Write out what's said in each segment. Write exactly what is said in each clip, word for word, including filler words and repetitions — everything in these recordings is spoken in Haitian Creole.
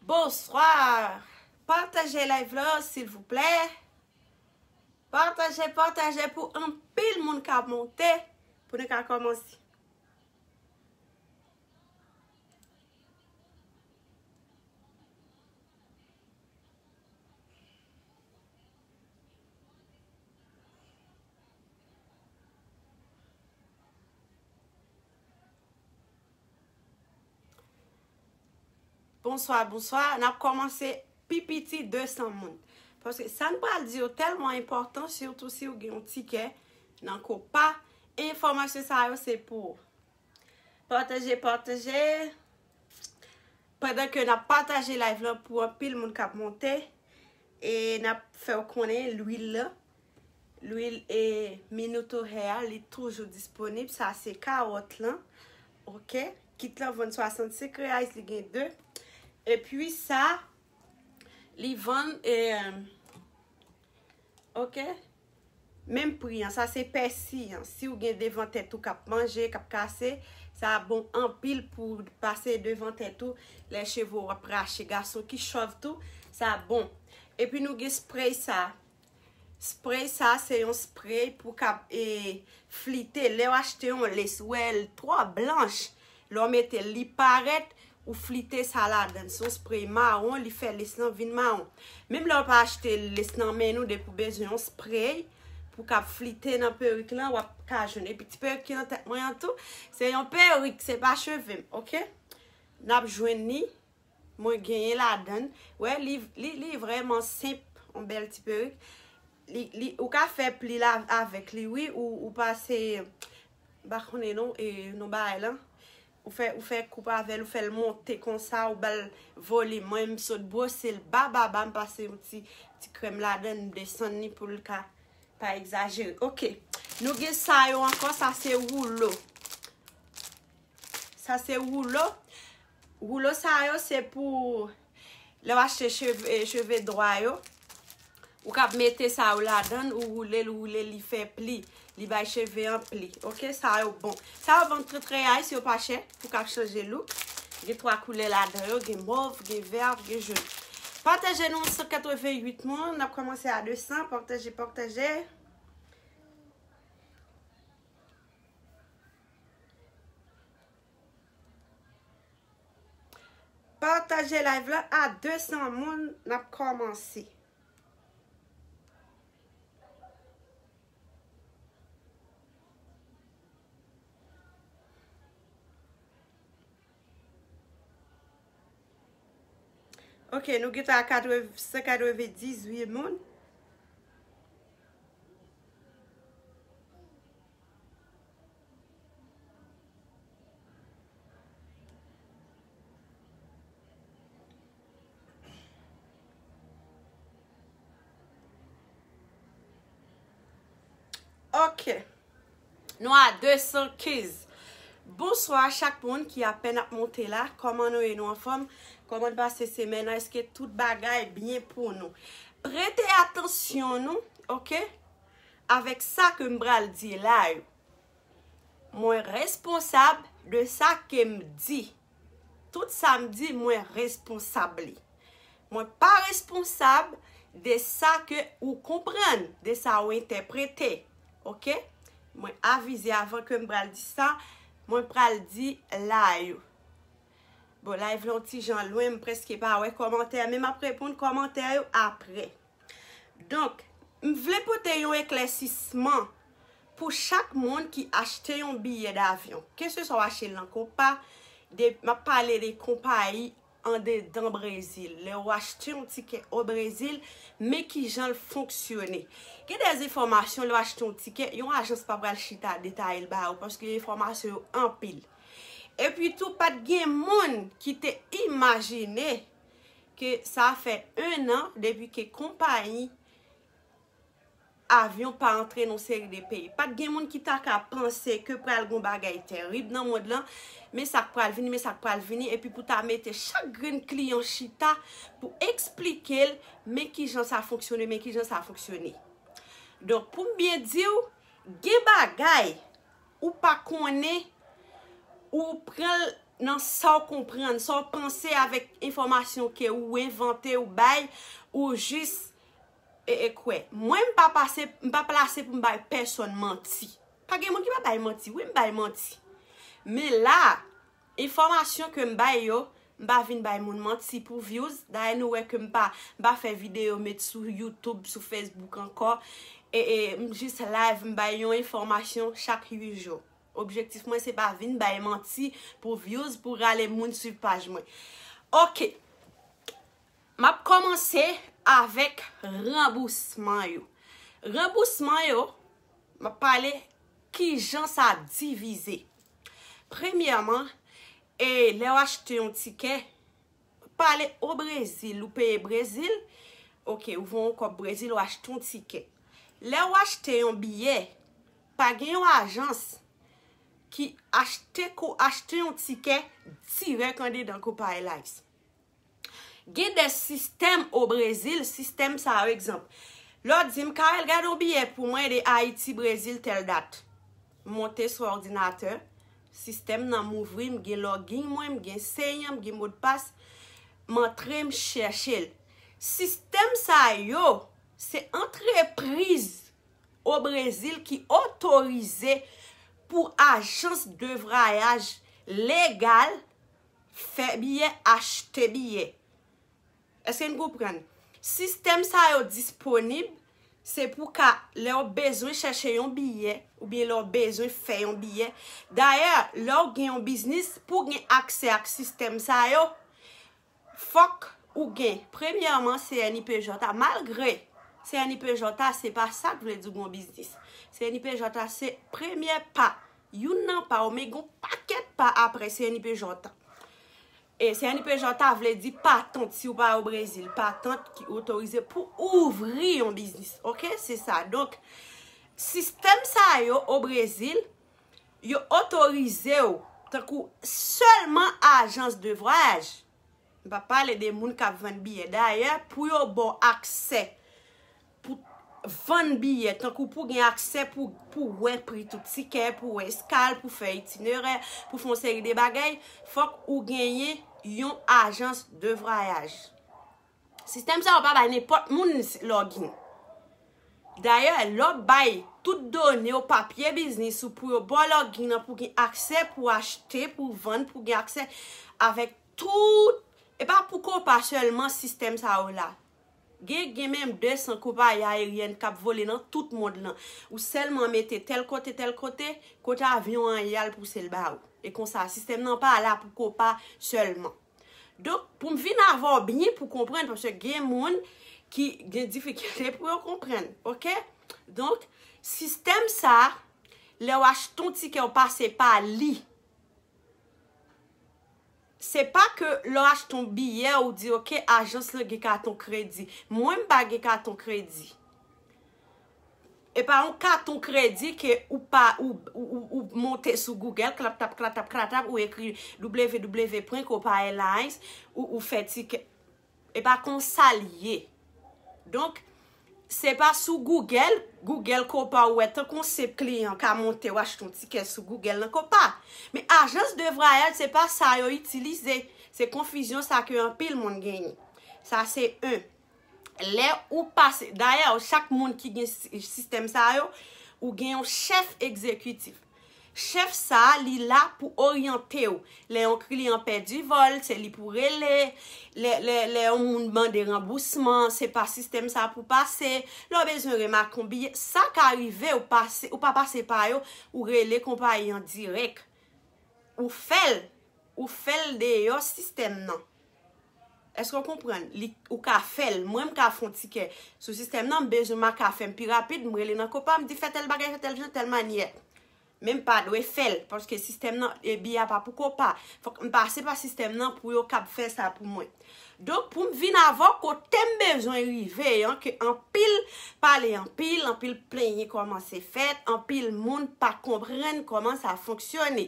Bonswa. Pataje live la, silvouplè. Pataje, pataje pou anpil moun ka monte, pou nou ka kòmanse. Bonswa, bonswa. N ap kòmanse pi piti de san moun. Paske sa n pral di yo tèlman enpòtan, sitou si w gen yon tikè nan Copa. Enfòmasyon sa yo se pou ou. Pataje, pataje. Pandan ke n ap pataje live lan pou anpil moun k ap monte. E n ap fè w konnen lwil lan. Lwil e Minuto Hair, li toujou disponib. Sa se kawòt lan. Ok. Kit lan vann swasannsenk reyais, li gen de. Epi sa, li vann, e, ok. Menm pri an, sa se pèsi an. Si w gen devan tèt ou k ap manje, k ap kase, sa bon anpil pou pase devan tèt ou. Lè cheve w ap rache, gason ki chòv tou, sa bon. Epi nou gen spray sa. Spray sa, se yon spray pou k ap, e, flite. Lè w achte yon lace, ou wè l twò blanch. Lè w mete l, li parèt, ou flite sa ladan l. Se yon spray mawon, li fè lace lan vin mawon. Menm lè w pa achte lace nan men nou, depi w bezwen yon spray pou k ap flite nan perik lan, w ap ka jwenn. Epi ti perik ki nan tèt mwen an tou, se yon perik, se pa cheve m, ok? N ap jwenn li, mwen genyen ladan l. Wè, li, li, li vrèman senp, yon bèl ti perik. Li, li, ou ka fè pli la avèk li, wi, ou, ou pase, m pa konnen non, e, non bagay lan. Ou fè, ou fè koup avè l, ou fè l monte konsa, ou ba l volim. Mwen, m sot bwose l ba, ba, ba, m pase yon ti, ti krèm ladan l, m desann li pou l ka pa egzajere. Ok. Nou gen sa yo ankò, sa se woulo. Sa se woulo. Woulo sa yo se pou lè w achte cheve, cheve dwa yo. Ou k ap mete sa yo ladan l, ou woule l, ou woule l, li fè pli. Li bay cheve an pli. Ok, sa yo bon. Sa yo vann trant reyais, yo pa chè, pou k ap chanje look. Gen twa koulè ladan yo, gen mòv, gen vè, gen jòn. Pataje nou san katreventuit moun, n ap kòmanse a de san, pataje, pataje. Pataje live la a de san moun, n ap kòmanse. Ok, nou gentan a katreven, san katrevendizuit moun. Ok. Nou a de san kenz. Bonswa chak moun ki apèn ap monte la. Kòman nou ye? Nou anfòm? Kòman n pase semèn nan? Èske tout bagay byen pou nou? Prete atansyon nou, ok? Avèk sa ke m pral di la yo. Mwen responsab de sa ke m di. Tout sa m di, mwen responsab li. Mwen pa responsab de sa ke ou konprann, de sa ou entèprete. Ok? Mwen avize avan ke m pral di sa, mwen pral di la yo. Bon, live la yon ti jan lwen, m prèske pa wè kòmantè, men m ap reponn kòmantè yo aprè. Donk, m vle pote yon eklèsisman pou chak moun ki achte yon biyè davyon. Keseswa w achte l nan Copa, de, m ap pale de konpayi andedan Brezil. Lè w achte yon tikè o Brezil, men kijan l fonksyone. Gen de enfòmasyon, lè w achte yon tikè, yon ajans pa pral chita detaye l ba ou, paske enfòmasyon yo anpil. Epi tou, pa t gen moun ki te imajine ke sa fè en an depi ke konpayi avyon pa antre nan seri de peyi. Pa t gen moun ki ta ka panse ke pral gon bagay terib nan mond lan, men sa k pral vini, men sa k pral vini, epi pou ta mete chak grenn kliyan chita pou eksplike l, men kijan sa fonksyone, men kijan sa fonksyone. Donk, pou m byen di w, gen bagay ou pa konnen, ou pran l nan sa w konprann, sa w panse avèk enfòmasyon ke ou envante, ou bay, ou jis e, e kwè. Mwen, m pa pase, m pa plase pou m bay pèsonn manti. Pa gen moun ki pa bay manti. Wi, m bay manti. Men la, enfòmasyon ke m bay yo, m pa vin bay moun manti pou views. Dayè, nou wè ke m pa, m pa fè videyo met sou YouTube, sou Facebook ankò. E, e m jis live, m bay yon enfòmasyon chak uit jou. Objektif mwen, se pa vin bay manti pou views, pou rale moun swiv paj mwen. Ok. M ap kòmanse avèk ranbousman yo. Ranbousman yo, m ap pale kijan sa divize. Premyèman, e lè w achte yon tikè, pale o Brezil, ou peye Brezil, ok, ou voye yon kòb Brezil, ou achte yon tikè. Lè w achte yon biyè, pa gen yon ajans ki achte, ko achte yon tikè dirèk andedan Copa Airlines. Gen de sistèm o Brezil, sistèm sa yo, egzanp. Lè w di m, Carel, gade yon biyè pou mwen de Ayiti, Brezil, tèl dat. M monte sou òdinatè, sistèm nan m ouvri, m gen login mwen, m gen sey an, m gen modpas, m antre, m chèche l. Sistèm sa yo, se antrepriz o Brezil ki otorize pou ajans de vwayaj legal fè biyè, achte biyè. Èske n konprann? Sistèm sa yo disponib, se pou ka, lè w bezwen chèche yon biyè, oubyen lè w bezwen fè yon biyè. Dayè, lè w gen yon biznis, pou w gen aksè ak sistèm sa yo, fòk ou gen, premyèman, C N I P J a. Malgre C N I P J a, se pa sa k vle di w gen yon biznis. C N I P J a, se premyè pa. Youn nan pa yo, men gen yon pakèt pa apre C N I P J a. E C N I P J a vle di patant, si w pa o Brezil, patant ki otorize pou ouvri yon biznis. Ok? Se sa. Donk, sistèm sa yo o Brezil, yo otorize w, tankou sèlman ajans de vwayaj. M pa pale de moun k ap vann biyè. Dayè, pou yo ba w aksè pou vann biyè, tankou pou gen aksè pou, pou wè pri tout tikè, pou wè eskal, pou fè itinerè, pou fè yon seri de bagay, fòk ou genyen yon ajans de vwayaj. Sistèm sa yo pa bay nenpòt moun login. Dayè, lè w bay tout done w, papye biznis ou pou yo ba w login nan pou gen aksè pou achte, pou vann, pou gen aksè avèk tout. E pa pou Copa sèlman sistèm sa yo la. Gen, gen menm de san konpayi ayeryèn k ap vole nan tout mond lan. Ou sèlman mete tèl kote, tèl kote, kote avyon an ye a, l pouse l ba ou. E konsa, sistèm nan pa la pou Copa sèlman. Donk, pou m vin avè w byen pou konprann, paske gen moun ki gen difikilte pou yo konprann, ok? Donk, sistèm sa, lè w achte yon tikè, w pase pa li. Se pa ke lè w achte yon biyè, ou di, ok, ajans lan gen katon kredi. Mwen, m pa gen katon kredi. E pa yon katon kredi ke ou pa, ou, ou, ou, ou monte sou Google, klatap, klatap, klatap, ou ekri W W W pwen Copa Airlines, ou, ou fè tikè. E pa konsa l ye. Donk, se pa sou Google, Google Copa ou wè tankou se kliyan ka monte w achte yon tikè sou Google nan Copa. Men ajans de vwayaj, se pa sa yo itilize. Se konfizyon sa ke anpil moun genyen. Sa se en. Lè ou pase, dayè, chak moun ki gen si-, sistèm sa yo, ou gen yon chèf egzekitif. Chèf sa a, li la pou oryante w. Lè yon kliyan pèdi vòl, se li pou rele. Lè, lè, lè yon moun mande ranbousman, se pa sistèm sa a pou pase. Lè w bezwen remake yon biyè, sa ka rive, ou pase, ou pa pase pa yo, ou rele konpayi an dirèk. Ou fè l, ou fè l deyò sistèm nan. Èske w konprann? Li, ou ka fè l. Mwen, m ka fè yon tikè sou sistèm nan, m bezwen m ka fè m pi rapid, m rele nan Copa, m di fè tèl bagay, fè tèl jan, tèl manyè. Men m pa dwe fè l, paske sistèm nan, e, biyè a pa pou Copa. Fòk m pase pa sistèm nan pou yo kab fè sa pou mwen. Donk, pou m vin avè w, kote m bezwen rive an, ke anpil pale anpil, anpil plenyen kòmanse fèt, anpil moun pa konprann kòman sa fonksyone.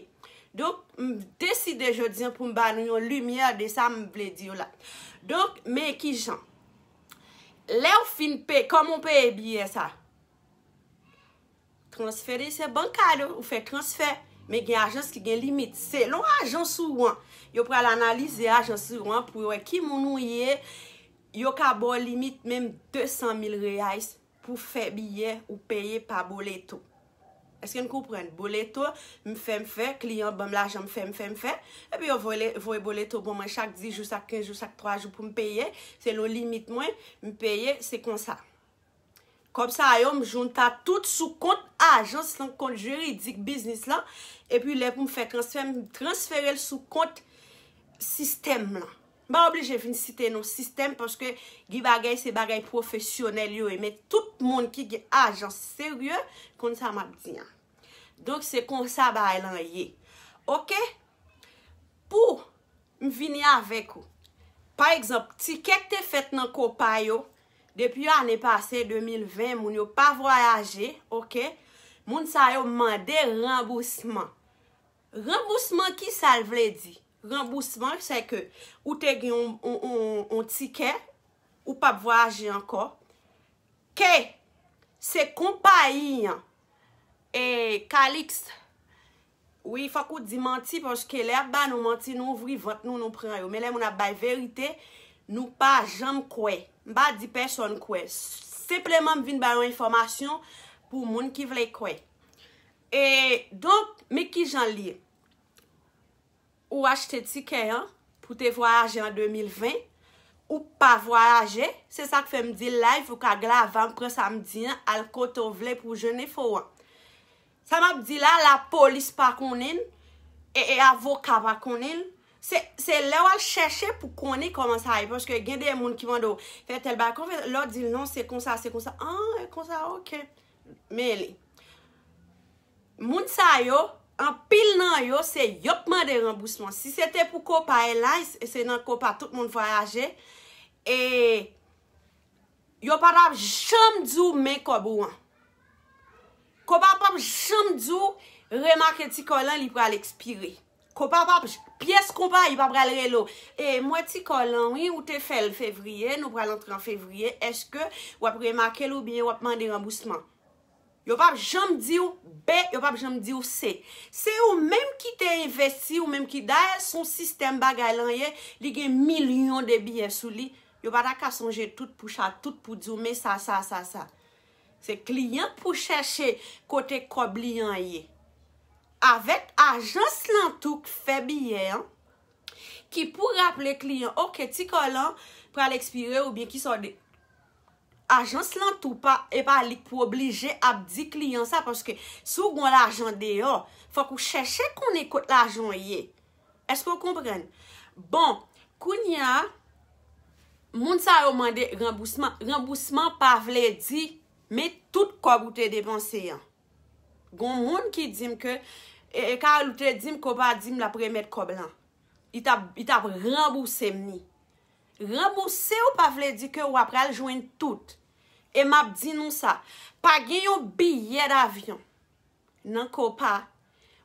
Donk, m deside jodi an pou m ba nou yon limyè de sa m vle di yo la. Donk, men kijan. Lè w fin peye, kòman w peye biyè sa? Transfere se bankado, ou fè transfè. Men gen ajans ki gen limit. Selon ajans ou an, yo pral analize ajans ou an pou yo wè ki moun ou ye. Yo ka ba w limit menm de san mil reais pou fè biyè ou peye pa boleto. Èske n konprann? Boleto, m fè, m fè, kliyan ban m lajan, m fè, m fè, m fè. Epi yo voye, voye boleto ban mwen chak dis jou, chak kenz jou, chak twa jou pou m peye. Selon limit mwen, m peye, se konsa. Kòb sa yo, m jwenn ta tout sou kont ajans lan, kont jiridik biznis lan. Epi lè pou m fè transfè, m transfere l sou kont sistèm lan. M pa oblije vin site non sistèm paske gen bagay se bagay pwofesyonèl yo ye, men tout moun ki gen ajans serye konn sa m ap di an. Donk se konsa bagay lan ye. Oke? Pou m vini avèk ou. Pa egzanp, tikè k te fèt nan Copa yo, depi ane pase, de mil ven, moun yo pa vwayaje, oke? Moun sa yo mande ranbousman. Ranbousman, ki sa l vle di? Ranbousman, se ke ou te gen yon, yon, yon, yon tikè, ou p ap vwayaje ankò, ke se konpayi an, e, Calix, wi, fòk ou di manti, paske lè y ap ba nou manti, nou ouvri vant nou, nou pran yo. Men lè moun ap bay verite, nou pa janm kwè. M pa di pèsòn kwè. Senpleman, m vin ba yon enfòmasyon pou moun ki vle kwè. E, donk, men ki jan l ye. Ou achte tikè an pou te vwayaje an de mil ven, ou pa vwayaje, se sa k fè m di l live, ou ka glava m, pran sa m di an, al kote w vle pou w jwenn enfo an. Sa m ap di la, lapolis pa konnen l, e, e avoka pa konnen l. Se, se lè w al chèche pou konnen kòman sa ye, paske gen de moun ki mande w fè tèl bagay, konfyans, lè w di l non, se konsa, se konsa. An, e konsa, oke. Men li. Moun sa yo, anpil nan yo, se yo k mande ranbousman. Si se te pou Copa Airlines, e se nan Copa tout moun vwayaje, e yo pa t ap janm di w men kòb ou an. Copa p ap janm di w remake ti kòb lan, li pral ekspire. Copa p ap, pyès konpayi pa pral rele w. E mwen ti kòb lan, wi, ou te fè l fevriye, nou pral antre an fevriye, èske w ap remake l oubyen w ap mande ranbousman? Yo p ap janm di w B, yo p ap janm di w C. Se ou menm ki te envesti, ou menm ki, dayè, se yon sistèm bagay lan ye, li gen milyon de biyè sou li. Yo pa ta ka sonje tout pou cha, tout pou di w, men sa, sa, sa, sa. Se kliyan pou chèche kote kòb li an ye. Avèk ajans lan tou k fè biyè an, ki pou raple kliyan, oke, ti kòb lan pral ekspire oubyen ki sòt de. Ajans lan tou pa, e pa li k pou oblije ap di kliyan sa, paske si w gen lajan deyò, fòk ou chèche konnen kot lajan w ye. Èske w konprann? Bon, kounye a, moun sa yo mande ranbousman. Ranbousman pa vle di men tout kòb ou te depanse an. Gon moun ki di m ke, e, e Carol te di m ke w pa di m l ap remèt kòb lan. Li t ap, li t ap ranbouse m ni. Ranbouse w pa vle di ke w ap pral jwenn tout. E m ap di nou sa, pa gen yon biyè davyon nan Copa,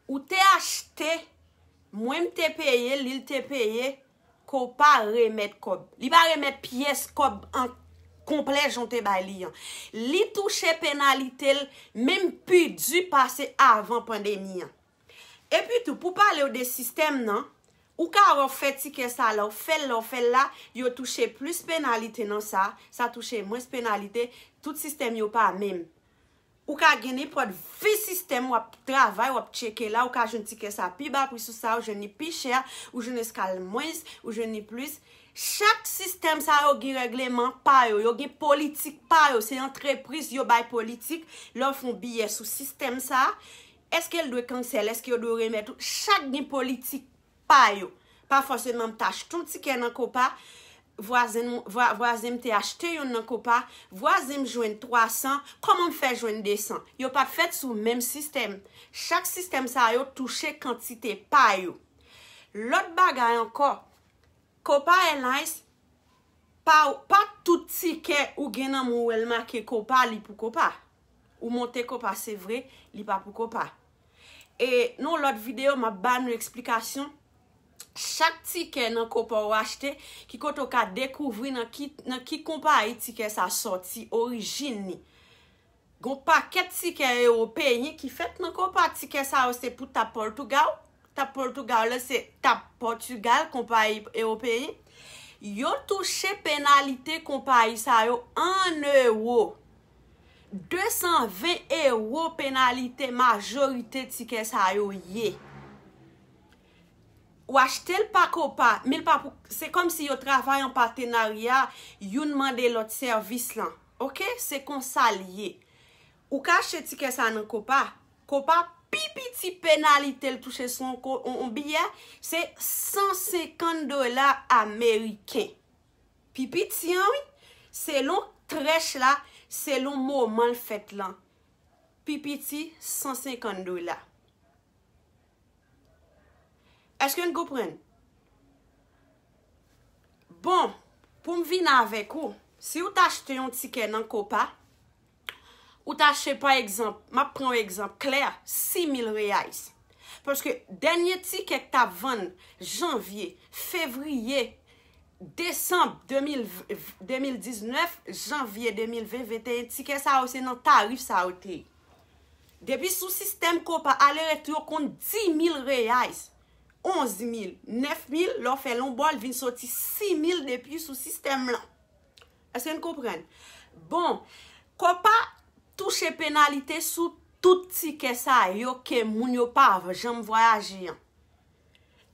ou te achte, mwen m te peye, li l te peye, Copa remèt kòb. Li pa remèt pyès kòb an konplè jan w te bay li an. Li touche penalite l menm pi di pase avan pandemi an. Epi tou, pou pale w de sistèm nan, ou ka wè w fè tikè sa la, w fè l la, w fè l la, yo touche plis penalite nan sa, sa touche mwens penalite, tout sistèm yo pa menm. Ou ka gen nenpòt ven sistèm w ap travay, w ap tcheke la, ou ka jwenn tikè sa pi ba pri sou sa, ou jwenn li pi chè, ou jwenn eskal mwens, ou jwenn li plis. Chak sistèm sa yo gen règleman pa yo, yo gen politik pa yo, se antrepriz yo bay politik, lè w fè yon biyè sou sistèm sa, èske l dwe cancel, èske yo dwe remèt ou, chak gen politik pa yo. Pa fòseman m t achte yon tikè nan Copa, vwazen m, vwa-, vwazen m te achte youn nan Copa, vwazen m jwenn twa san, kòman m fè jwenn de san? Yo pa t fèt sou menm sistèm. Chak sistèm sa yo touche kantite pa yo. Lòt bagay ankò, Copa Airlines, pa, pa tout tikè ou gen nan men w wè l make Copa, li pou Copa. Ou monte Copa, se vre, li pa pou Copa. E nan yon lòt videyo, m ap ba nou eksplikasyon. Chak tikè nan Copa ou achte, ki kote w ka dekouvri nan ki, nan ki konpayi tikè sa sòti, orijin li. Gon pakèt tikè ewopeyen ki fèt nan Copa. Tikè sa yo se pou t ap Pòtougal. T ap Pòtougal la se t ap Pòtougal, konpayi ewopeyen. Yo touche penalite konpayi sa yo an ewo. De san ven ewo penalite majorite tikè sa yo ye. Ou achte l pa Copa, men l pa pou, se kòmsi yo travay an patenarya, youn mande lòt sèvis lan. Oke? Se konsa l ye. Ou ka achte tikè sa nan Copa. Copa pi piti penalite l touche sou yon ko-, yon, yon biyè, se san senkant dola ameriken. Pi piti an, wi. Selon trèch la, selon moman l fèt lan. Pi piti, san senkant dola. Èske n konprann? Bon, pou m vin avèk ou, si w t achte yon tikè nan Copa, ou t achte, pa egzanp, m ap pran yon egzanp klè, sis mil reais. Paske dènye tikè k t ap vann janvye, fevriye, desanm de mil, de mil diznèf, janvye de mil ven, venteyen, tikè sa yo se nan tarif sa yo te ye. Depi sou sistèm Copa, ale retou yo konn dis mil reais, onz mil, nèf mil, lè w fè l yon bò, l vin soti sis mil depi sou sistèm lan. Èske n konprann? Bon, Copa touche penalite sou tout tikè sa yo ke moun yo pa janm vwayaje an.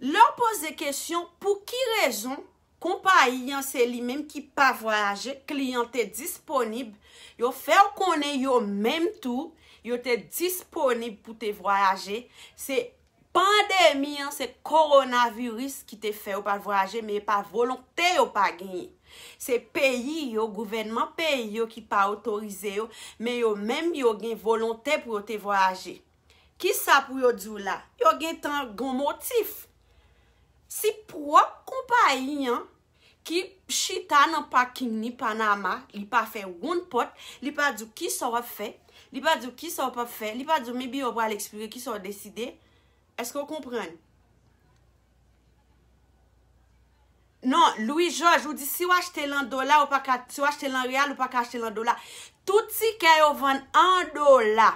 Lè w poze kesyon, pou ki rezon konpayi an se li menm ki pa vwayaje, kliyan te disponib, yo fè w konnen yo menm tou, yo te disponib pou te vwayaje, se pandemi an, se kowonaviris ki te fè yo pa t vwayaje, men e pa volonte yo pa genyen. Se peyi yo, gouvènman peyi yo ki pa otorize yo, men yo menm yo gen volonte pou yo te vwayaje. Kisa pou yo di w la? Yo gentan gon motif. Si pwòp konpayi an ki chita nan paking ni Panama, li pa fè wonn pòt, li pa di w kisa w ap fè, li pa di w kisa w p ap fè, li pa di w men biyè w pral ekspire, kisa w deside. Èske w konprann? Non, Louis Georges, ou di si w achte l an dola, ou pa ka, si w achte l an reyal, ou pa ka achte l an dola. Tout tikè yo vann an dola.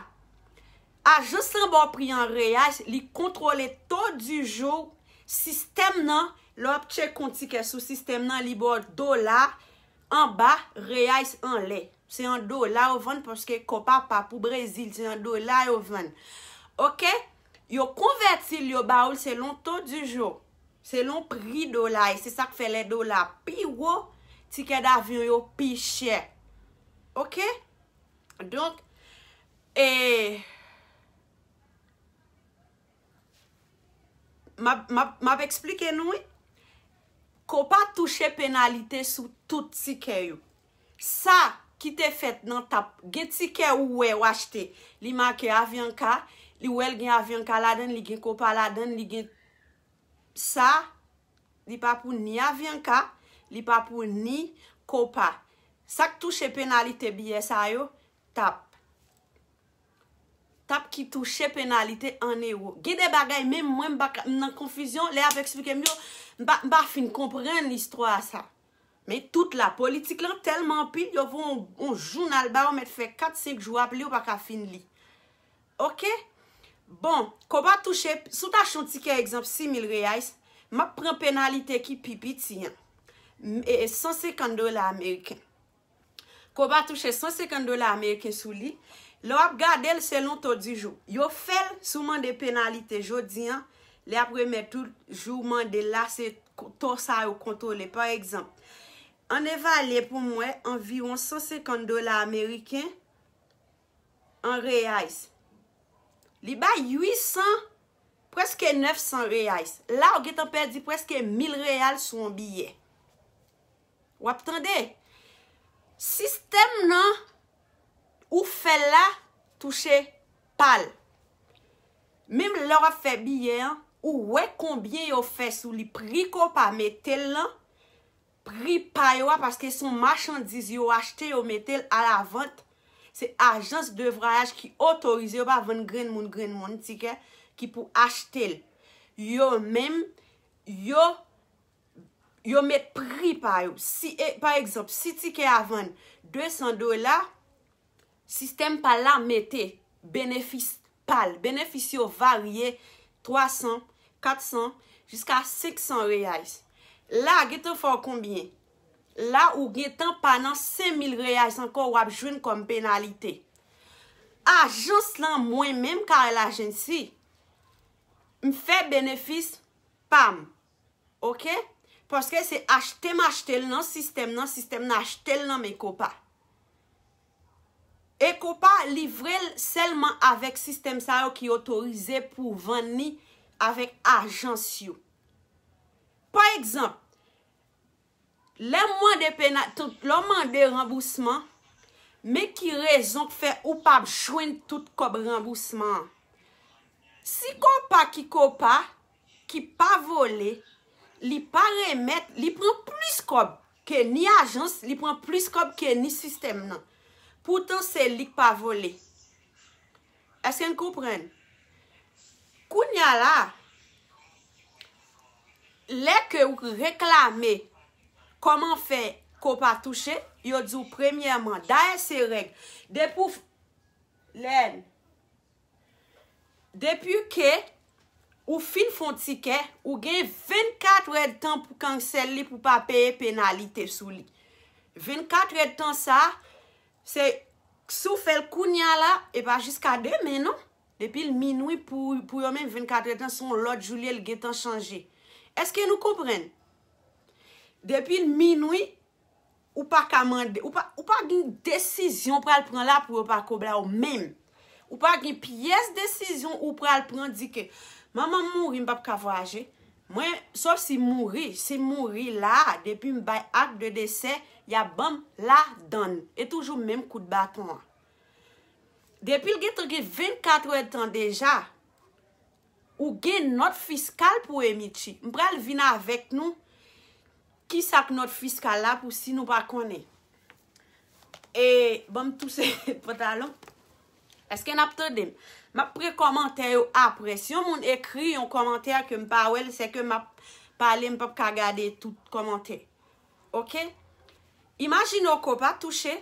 Ajans lan ba w pri an reyal, li kontwole taux du jour, sistèm nan, lè w ap tcheke yon tikè sou sistèm nan, li ba w dola anba, reyal anlè. Se an dola yo vann paske Copa pa pou Brezil, se an dola yo vann. Oke? Yo konvèti l, yo ba w l selon taux du jour, selon pri dola, e se sa k fè lè dola pi wo, tikè davyon yo pi chè. Oke? Donk, e, m ap, m ap, m ap eksplike nou, wi. Copa touche penalite sou tout tikè yo. Sa ki te fèt nan tap, gen tikè ou wè w achte, li make Avianca, li wè l gen Avianca ladan l, li gen Copa ladan l, li gen sa, li pa pou ni Avianca, li pa pou ni Copa. Sa k touche penalite biyè sa yo, tap. Tap ki touche penalite an ewo. Gen de bagay, menm mwen, m pa ka, m nan konfizyon, lè y ap eksplike m yo, m pa, m pa fin konprann istwa sa. Men tout la, politik lan tèlman anpil, yo voye yon, yon jounal ba w, mèt fè kat, senk jou ap li, ou pa ka fin li. Oke? Bon, Copa touche, si w ta achte yon tikè, egzanp, sis mil reais, m ap pran penalite ki pi piti an. M, e, e san senkant dola ameriken. Copa touche san senkant dola ameriken sou li. Lè w ap gade l selon taux du jour. Yo fè l, si w mande penalite jodi an, lè y ap remèt ou l, jou w mande l la, se ko-, taux sa yo kontwole. Pa egzanp, ann evalye pou m wè anviwon san senkant dola ameriken an reais. Li bay uit san, prèske nèf san reais. La, w gentan pèdi prèske mil real sou yon biyè. W ap tande? Sistèm nan, ou fè l la, touche pa l. Menm lè w ap fè biyè an, ou wè konbyen yo fè sou li, pri Copa mete l lan, pri pa yo a, paske se yon machandiz yo achte, yo mete l alavant. Se ajans de vwayaj ki otorize, yo pa vann grenn moun, grenn moun tikè ki pou achte l. Yo menm, yo, yo met pri pa yo. Si, e, pa egzanp, si tikè a vann de san dola, Sistèm pa l la mete benefis pa l. Benefis yo varye twa san, kat san, jiska senk san reais. La, gentan fè w konbyen? La, ou gentan pa nan senk mil reais ankò w ap jwenn kòm penalite. Ajans lan, mwen menm, Carel Agency, m fè benefis pa m. Oke? Paske se achte m achte l nan sistèm nan, sistèm nan achte l nan men Copa. E Copa livre l sèlman avèk sistèm sa yo ki otorize pou vann li avèk ajans yo. Pa egzanp, lè m mande pena, tout, lè w mande ranbousman, men ki rezon k fè ou p ap jwenn tout kòb ranbousman an. Si Copa ki Copa, ki pa vole, li pa remèt, li pran plis kòb ke ni ajans, li pran plis kòb ke ni sistèm nan. Poutan se li k pa vole. Èske n konprann? Kounye a la, lè ke ou reklame kòman fè Copa touche, yo di w premyèman, dayè se règ. Depi w f-, lè, depi ke ou fin fè yon tikè, ou gen vennkat èdtan pou kansèl li, pou pa peye penalite sou li. Vennkat èdtan sa, se si w fè l kounye a la, e pa jiska demen non. Depi l minwi pou, pou yo menm vennkat èdtan, se yon lòt jou li ye, l gentan chanje. Èske nou konprann? Depi l minwi, ou pa ka mande, ou pa, ou pa gen desizyon w pral pran la pou yo pa kob la ou menm. Ou pa gen pyès desizyon ou pral pran di ke manman m mouri, m p ap ka vwayaje. Mwen, sòf si m mouri, si m mouri la, depi m bay ak de desè, y ap ban m ladann. E toujou menm kout baton an. Depi l gentan gen vennkat èdtan deja, ou gen nòt fiskal pou Emichi. M pral vin avèk nou kisa k nòt fiskal la pou si nou pa konnen. E, ban m touse pantalon. Èske n ap tande m? M ap pre kòmantè yo apre. Si yon moun ekri yon kòmantè ke m pa wè l, se ke m ap pale, m p ap ka gade tout kòmantè. Oke? Imajine w Copa touche,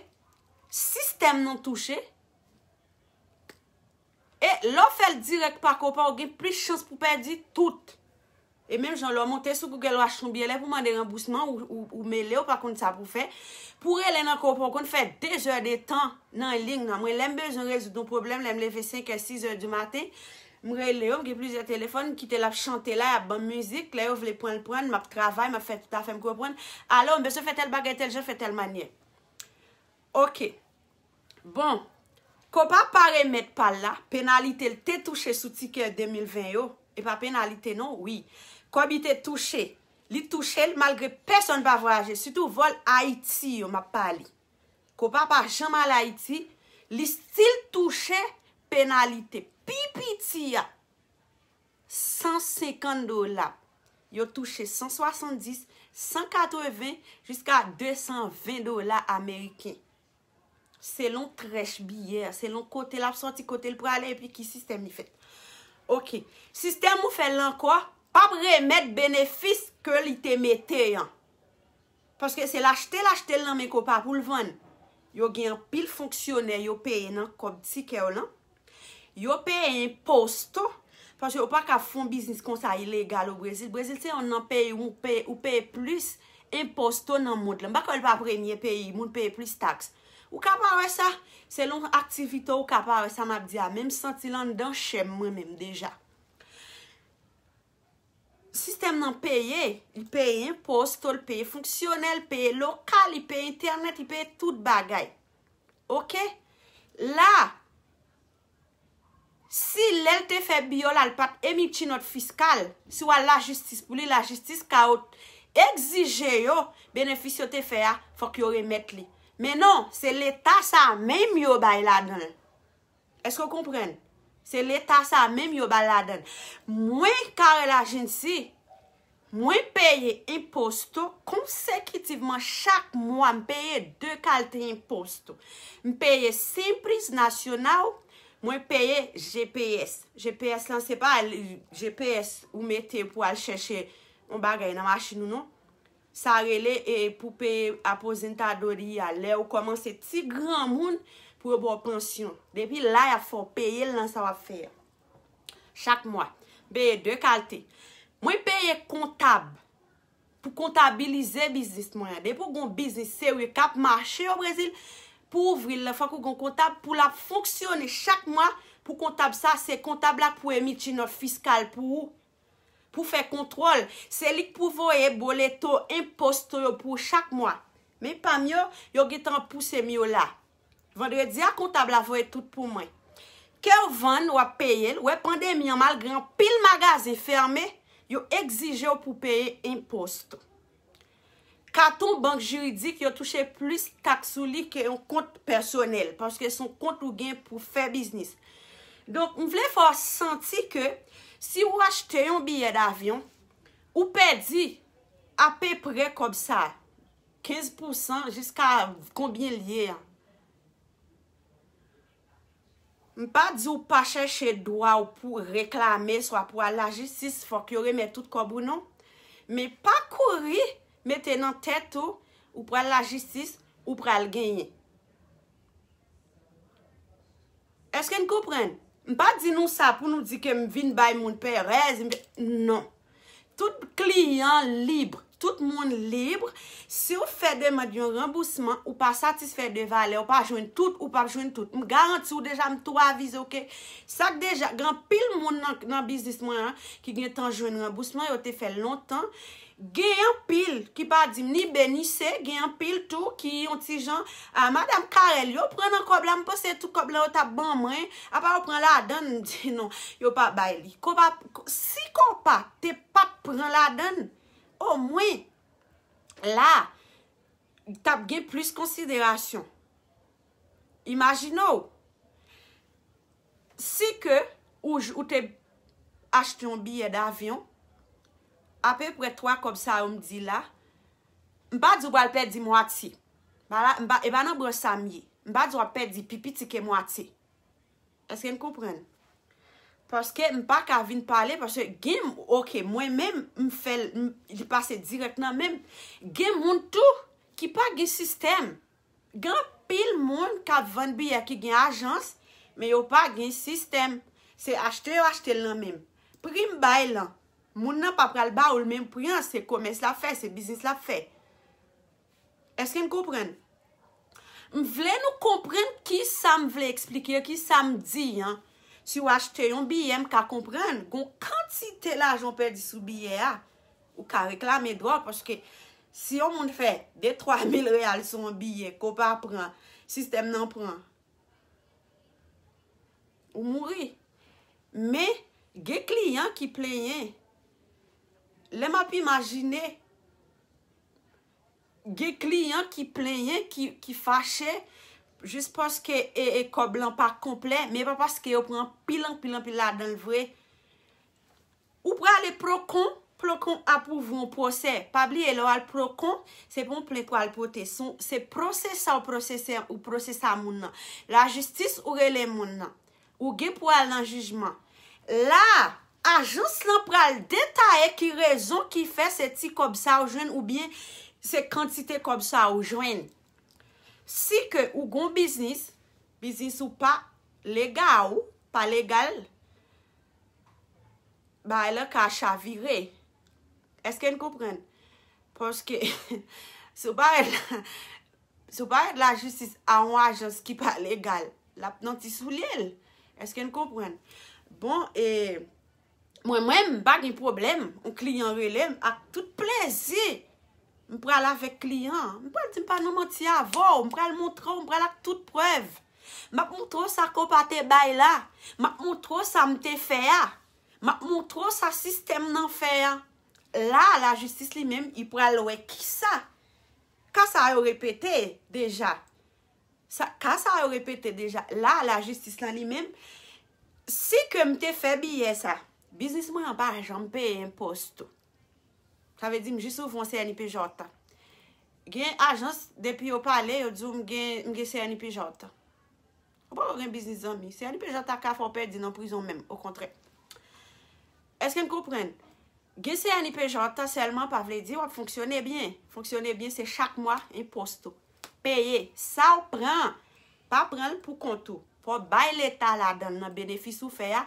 sistèm nan touche, e lè w fè l dirèk pa Copa, ou gen plis chans pou pèdi tout. E menm jan lè w monte sou Google, w achte yon biyè, lè pou mande ranbousman, ou, ou, ou mele, ou pa konn sa pou fè. Pou rele nan Copa, ou konn fè dezè de tan nan liy nan. Mwen, lè m bezwen rezoud yon pwoblèm, lè m leve senk è, sis è di maten, m rele yo, m gen plizyè telefòn, m kite l ap chante la, y ap ban m mizik, lè yo vle pran l, pran l, m ap travay, m ap fè tout afè m konprann. Alo, m bezwen fè tèl bagay, tèl jan, fè tèl manyè. Oke. Bon, Copa pa remèt pa l la, penalite l te touche sou tikè de mil ven yo, e pa penalite non, wi. Kòb li te touche, li touche l malgre pèsonn pa vwayaje, sitou vòl Ayiti yo m ap pale. Copa pa janm al Ayiti, li still touche penalite pi piti a. San senkant dola. Yo touche san swasanndis, san katreven, jiska de san ven dola ameriken. Selon trèch biyè, selon kote l ap sòti, kote l prale, epi ki sistèm li fèt. Oke. Sistèm ou fè l ankò, p ap remèt benefis ke li te mete an. Paske se l achte l achte l nan men Copa pou l vann. Yo gen anpil fonksyonè yo peye nan kòb tikè w lan. Yo peye enpo tou. Paske yo pa ka fè yon biznis konsa ilegal o Brezil. Brezil se yonn nan peyi ou peye, ou peye plis enpo tou nan mond lan. M pa kwè l pa premye peyi moun peye plis taks. Ou ka pa wè sa. Selon aktivite w, ou ka pa wè sa m ap di a. Men m santi l anndan chè m mwen menm deja. Sistèm nan peye, li peye enpo tou, li peye fonksyonè, li peye lokal, li peye entènèt, li peye tout bagay. Oke? La, si lè l te fè biyo la, l pa t emiti nòt fiskal, si w al lajistis pou li, lajistis ka egzije yo, benefis yo te fè a, fòk yo remèt li. Men non, se leta sa a menm yo bay ladan l. Èske w konprann? Se leta sa a menm yo ba l ladan l. Mwen, Carel Agency, mwen peye enpo tou konsekitivman chak mwa. M peye de kalte enpo tou. M peye Simples, Nacional, mwen peye G P S. G P S lan, se pa G P S ou mete pou al chèche yon bagay nan machin ou non. Sa rele, e, pou peye aposentadoria. Lè ou kòmanse ti granmoun, pou yo ba w pansyon. Depi la, y ap fè w peye l nan sa w ap fè a. Chak mwa, m peye de kalte. Mwen peye kontab pou kontabilize biznis mwen an. Depi w gen yon biznis serye k ap mache o Brezil, pou w ouvri l lan, fòk ou gen yon kontab pou l ap fonksyone chak mwa. Pou kontab sa, se kontab la k pou emiti nòt fiskal pou ou, pou fè kontwòl. Se li k pou voye boleto, enposto yo pou ou chak mwa. Men pa m yo, yo gentan pouse m yo la. Vandredi a, kontab la voye tout pou mwen. Ke w vann, w ap peye l. Wè, pandemi an, malgre anpil magazen fèmen, yo egzije w pou peye enposto. Katon bank jiridik, yo touche plis taks sou li ke yon kont pèsonèl, paske se yon kont ou gen pou fè biznis. Donk, m vle fè w santi ke si w achte yon biyè davyon, ou pèdi apeprè kòb sa, kenz pousan jiska konbyen l ye a. M pa di w pa chèche dwa w pou reklame, swa pou al lajistis, fòk yo remèt tout kòb ou non. Men pa kouri mete nan tèt ou, ou pral lajistis, ou pral genyen. Èske n konprann? M pa di nou sa pou nou di ke m vin bay moun pèrèz, m- non. Tout kliyan lib, tout moun lib. Si w fè demann yon ranbousman, ou pa satisfè de valè, ou pa jwenn tout, ou p ap jwenn tout. M garanti w deja, m tou avize w ke sa k deja, gen anpil moun nan, nan biznis mwen an ki gentan jwenn ranbousman, yo te fè l lontan. Gen anpil ki pa di m ni B ni C, gen anpil tou ki yon ti jan, a, madanm Carel, yo pran nan kòb la, m panse tout kòb la yo t ap ban mwen, apa yo pran ladann, m di non, yo pa bay li. Kopa, si Kopa te pa t pran ladann, omwen la, t ap gen plis konsiderasyon. Imajine w, si ke ou, ou te achte yon biyè davyon, apeprè twa kòb sa yo m di la, m pa di w pral pèdi mwatye. Pa la, m pa, e pa nan branch sa m ye. M pa di w ap pèdi pi piti ke mwatye. Èske n konprann? Paske m pa ka vin pale, paske gen, oke, mwen menm, m fè l, m- li pase dirèk nan men m. Gen moun tou ki pa gen sistèm. Gen anpil moun k ap vann biyè ki gen ajans, men yo pa gen sistèm. Se achte yo achte l nan men m. Pri m bay lan, moun nan pa pral ba ou l menm pri an, se komès l ap fè, se biznis l ap fè. Èske n konprann? M vle nou konprann ki sa m vle eksplike, ki sa m di an. Si w achte yon biyè, m ka konprann, gon kantite lajan w pèdi sou biyè a. Ou ka reklame dwa w, paske si yon moun fè de twa mil reyal sou yon biyè, Kopa pran, sistèm nan pran, ou mouri. Men, gen kliyan ki plenyen. Lè m ap imajine, gen kliyan ki plenyen, ki, ki fache, jis paske e, e kòb lan pa konplè, men pa paske yo pran anpil, anpil, anpil ladan l vre. Ou prale Procon, Procon ap ouvri yon pwosè. Pa bliye, lè w al Procon, se pa yon plent w al pote. Se yon- se pwosè sa w pwosè, ou pwosè sa moun nan. Lajistis, ou rele moun nan. Ou gen pou al nan jijman. La, ajans lan pral detaye ki rezon ki fè se ti kòb sa w jwenn oubyen se kantite kòb sa w jwenn. Si ke ou gon biznis, biznis ou pa legal, ou pa legal, bagay lan ka chavire. Èske n konprann? Paske si w parèt la, si w parèt lajistis a yon ajans ki pa legal, l ap nan ti soulye l. Èske n konprann? Bon, e mwen menm, m pa gen pwoblèm. Yon kliyan rele m, ak tout plezi, m pral avèk kliyan an. M pral di m pa nan manti avè w. M pral montre w, m pral ak tout prèv. M ap montre w sa Kopa te bay la. M ap montre w sa m te fè a. M ap montre w sa sistèm nan fè a. La, lajistis li menm, li pral wè kisa. Ka sa yo repete deja. Sa, ka sa yo repete deja. La, lajistis lan li menm, si ke m te fè biyè sa, biznis mwen an pa janm peye enpòs tou. Sa vle di m jis ouvri yon C N I P J. Gen ajans, depi yo pale, yo di w m gen, m gen C N I P J. Ou poko gen biznis, zanmi. C N I P J ka fè w pèdi nan prizon menm, okontrè. Èske n konprann? Gen C N I P J sèlman pa vle di w ap fonksyone byen. Fonksyone byen se chak mwa, enpòs tou. Peye. Sa w pran, Pa pran l pou kont ou. Fò w bay Leta ladan l nan benefis ou fè a.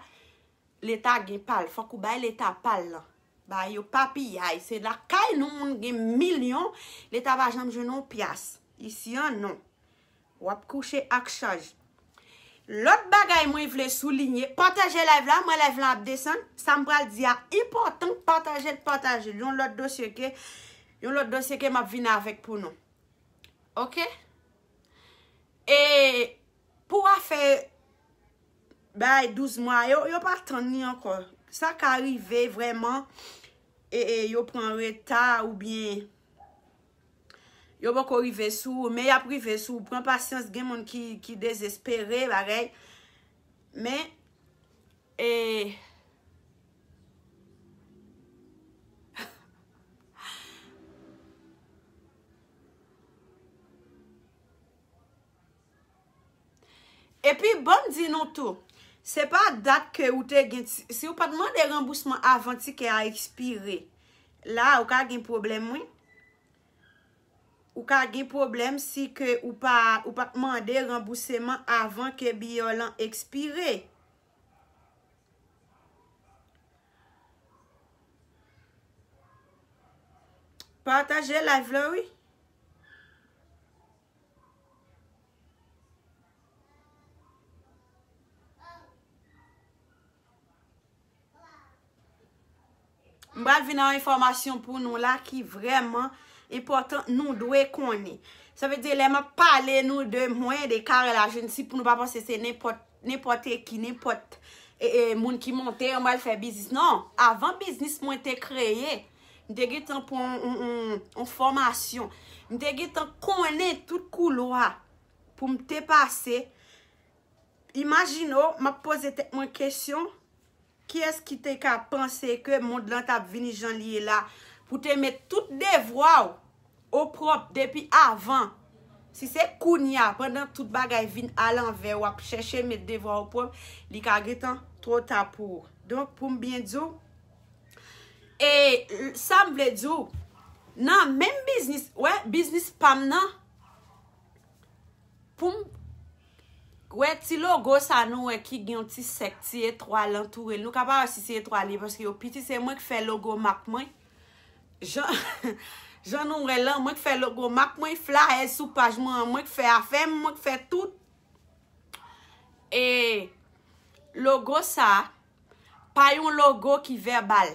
Leta gen pa l. Fòk ou bay Leta pa l lan. Ba yo pa piyay. Se lakay nou moun gen milyon. Leta pa janm jwenn yon pyas. Isi an non. W ap kouche ak chaj. Lòt bagay mwen vle soulinye, pataje live la, mwen live la ap desann. Sa m pral di a enpòtan, pataje l, pataje l. Yon lòt dosye ke, yon lòt dosye ke m ap vin avèk pou nou. Oke? E pou afè bay douz mwa, yo, yo pa tann li ankò. Sa ka rive vrèman, e, e, yo pran reta oubyen yo poko rive sou ou, men y ap rive sou ou. Pran pasyans, gen moun ki, ki dezespere, bagay. Men, e, Epi, ban m di nou tou, se pa dat ke ou te gen, si, si ou pa t mande ranbousman avan tikè a ekspire, la, ou ka gen pwoblèm, wi. Ou ka gen pwoblèm si ke ou pa, ou pa t mande ranbouseman avan ke biyè w lan ekspire. Pataje live la, wi. M pral vin ak yon enfòmasyon pou nou la ki vrèman enpòtan, nou dwe konnen. Sa vle di, lè m ap pale nou de mwen, de Carel Agency, pou nou pa panse se nenpòt, nenpòt ki, nenpòt, e, e, moun ki monte, m pral fè biznis. Non, avan biznis mwen te kreye, m te gentan pran yon, yon, yon, yon fòmasyon. M te gentan konnen tout koulwa pou m te pase. Imajine w, m ap poze tèt mwen kesyon, kiyès ki te ka panse ke mond lan t ap vini jan l ye la, pou te met tout devwa w opwòp depi avan? Si se kounye a, pandan tout bagay vin alanvè, w ap chèche met devwa w opwòp, li ka gentan twò ta pou ou. Donk, pou m byen di w, e sa m vle di w, nan menm biznis, wè, biznis pa m nan, pou m wè ti logo sa nou wè ki gen yon ti sèk, ti etwal antoure l. Nou ka pa wè si se etwal li ye, paske yo piti. Se mwen k fè logo mak mwen. Jan, jan nou wè lan, mwen k fè logo mak mwen, flayè sou paj mwen an, mwen k fè afè m, mwen k fè tout. E logo sa, pa yon logo ki vèbal.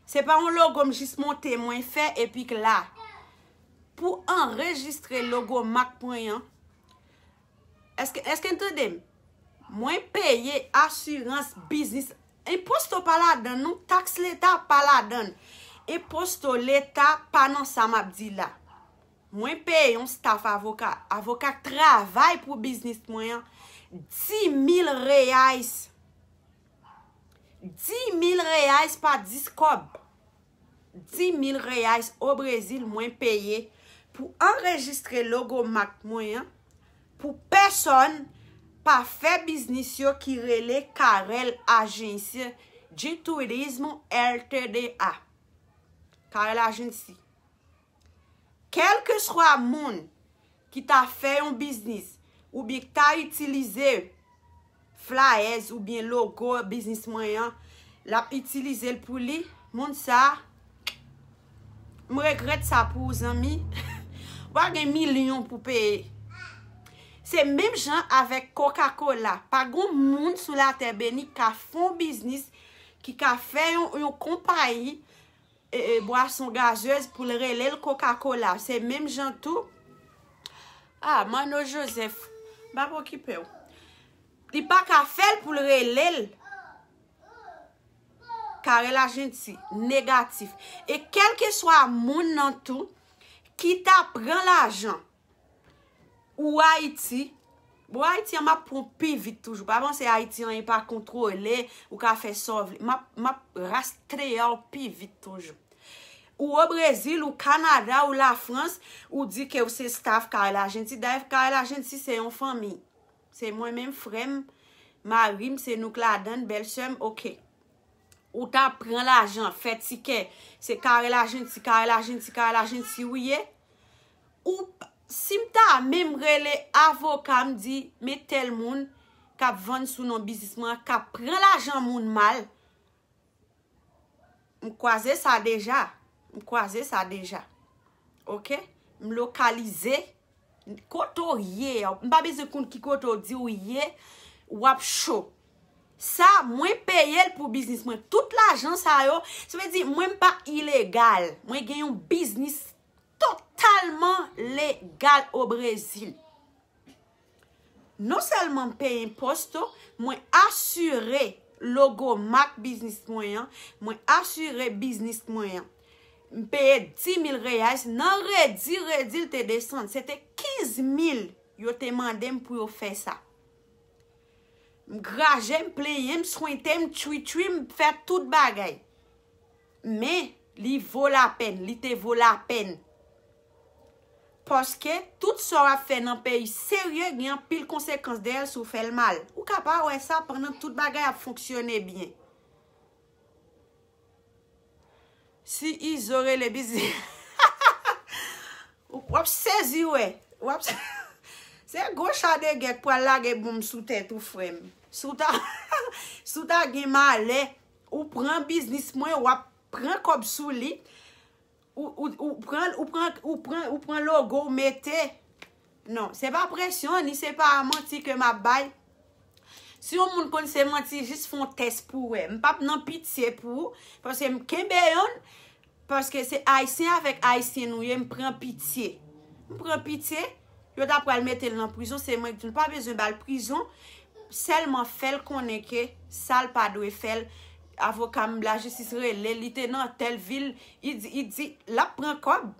Se pa yon logo m jis monte mwen fè epi k la. Pou anrejistre logo mak mwen an, èske, èske n tande m? Mwen peye asirans biznis. Enposto pa ladan, non, taks leta pa ladan. Enposto leta pa nan sa m ap di la. Mwen peye yon staff avoka. Avoka k travay pou biznis mwen an, dis mil reais. Dis mil reais pa dis kòb. Dis mil reais o Brezil mwen peye pou anrejistre logo mak mwen an, pou pèsòn pa fè biznis yo ki rele Carel Agência de Turismo L T D A. Carel Agency. Kèlkeswa moun ki ta fè yon biznis oubyen ki ta itilize flyers oubyen logo biznis mwen an, l ap itilize l pou li, moun sa, m regrèt sa pou ou, zanmi. Ou pa gen milyon pou peye. Se menm jan avèk Coca-Cola. Pa gon moun sou latè beni ka fè yon biznis, ki ka fè yon, yon konpayi e, e, bwason gazez pou l rele l Coca-Cola. Se menm jan tou. Ah, Manno Joseph, m ap okipe w. Li pa ka fè l pou l rele l Carel Agency, negatif. E kèlkeswa moun nan tou ki ta pran lajan ou Ayiti, bon, Ayiti an, m ap pran w pi vit toujou. Pa panse Ayiti an, e pa kontwole, ou ka fè sa w vle. M ap, m ap rastre w pi vit toujou. Ou o Brezil, ou Kanada, ou Lafrans, ou di ke w se staff Carel Agency. Dayè, Carel Agency se yon fanmi. Se mwen menm, frè m, mari m, se nou k ladan l, bèlsè m, oke. Ou ta pran lajan, fè tikè. Se Carel Agency, Carel Agency, Carel Agency ou ye. Ou p-, Si m ta menm rele avoka, m di, men tèl moun k ap vann sou non biznis mwen an, k ap pran lajan moun mal, m kwaze sa deja. M kwaze sa deja. Oke? M lokalize kote w ye. M pa bezwen konn ki kote w di w ye, w ap cho. Sa, mwen peye l pou biznis mwen. Tout lajan sa yo, sa vle di, mwen m pa ilegal. Mwen gen yon biznis totalman legal o Brezil. Non sèlman m peye enpòs yo, mwen asire logo mak biznis mwen an, mwen asire biznis mwen an. M peye dis mil reais, nan redi, redi l te desann. Se te kenz mil yo te mande m pou yo fè sa. M graje, m plenyen, m swente, m tchwi tchwi, m fè tout bagay. Men, li vo lapèn, li te vo lapèn. Paske tout sa w ap fè nan peyi serye gen anpil konsekans dèyè l si w fè l mal. Ou ka pa wè sa pandan tout bagay ap fonksyone byen. Si Izo rele biznis. W ap sezi wè. W ap se gwo cha de gè k pral lage bonm sou tèt ou, frè m. Si w ta, si w ta gen malè, ou pran biznis mwen, w ap pran kòb sou li. Ou, ou, ou pran, ou pran, ou pran, ou pran logo, ou mete. Non, se pa presyon, ni se pa manti ke m ap bay. Si yon moun konn se manti, jis fè yon tès pou wè. M p ap nan pitye pou ou, paske m kenbe yonn, paske se Ayisyen avèk Ayisyen nou ye, m pran pitye. M pran pitye, yo ta pral mete l nan prizon, se mwen ki di l pa bezwen ba l prizon, sèlman fè l konnen ke sa l pa dwe fè l. Avoka m, lajistis rele l, li te nan tèl vil, li di, li di, l ap pran kòb.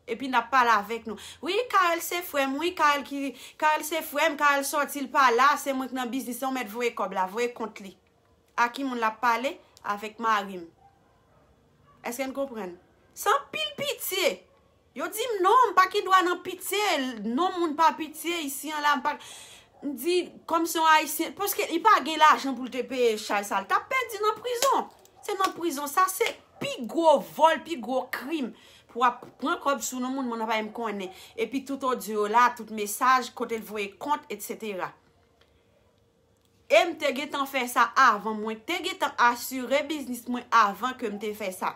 Epi n ap pale avèk nou. Wi, Carel se frè m, wi, Carel ki, Carel se frè m, Carel sòti, l pa la, se mwen k nan biznis lan, w mèt voye kòb la, voye kont li. A ki moun l ap pale? Avèk mari m. Èske n konprann? Se anpil pitye. Yo di m non, m pa gen dwa nan pitye, non moun pa pitye, isi an la, m pa, m di, kòm se yon Ayisyen, paske li pa gen lajan pou l te peye chay sa, l t ap pèdi nan prizon. Se nan prizon, sa se pi gwo vòl, pi gwo krim. Pou w ap pran kòb sou non moun, moun nan pa menm konnen. Epi tout odyo yo la, tout mesaj, kote l voye kont, etsetera. E m te gentan fè sa avan, mwen te gentan asire biznis mwen avan ke m te fè sa.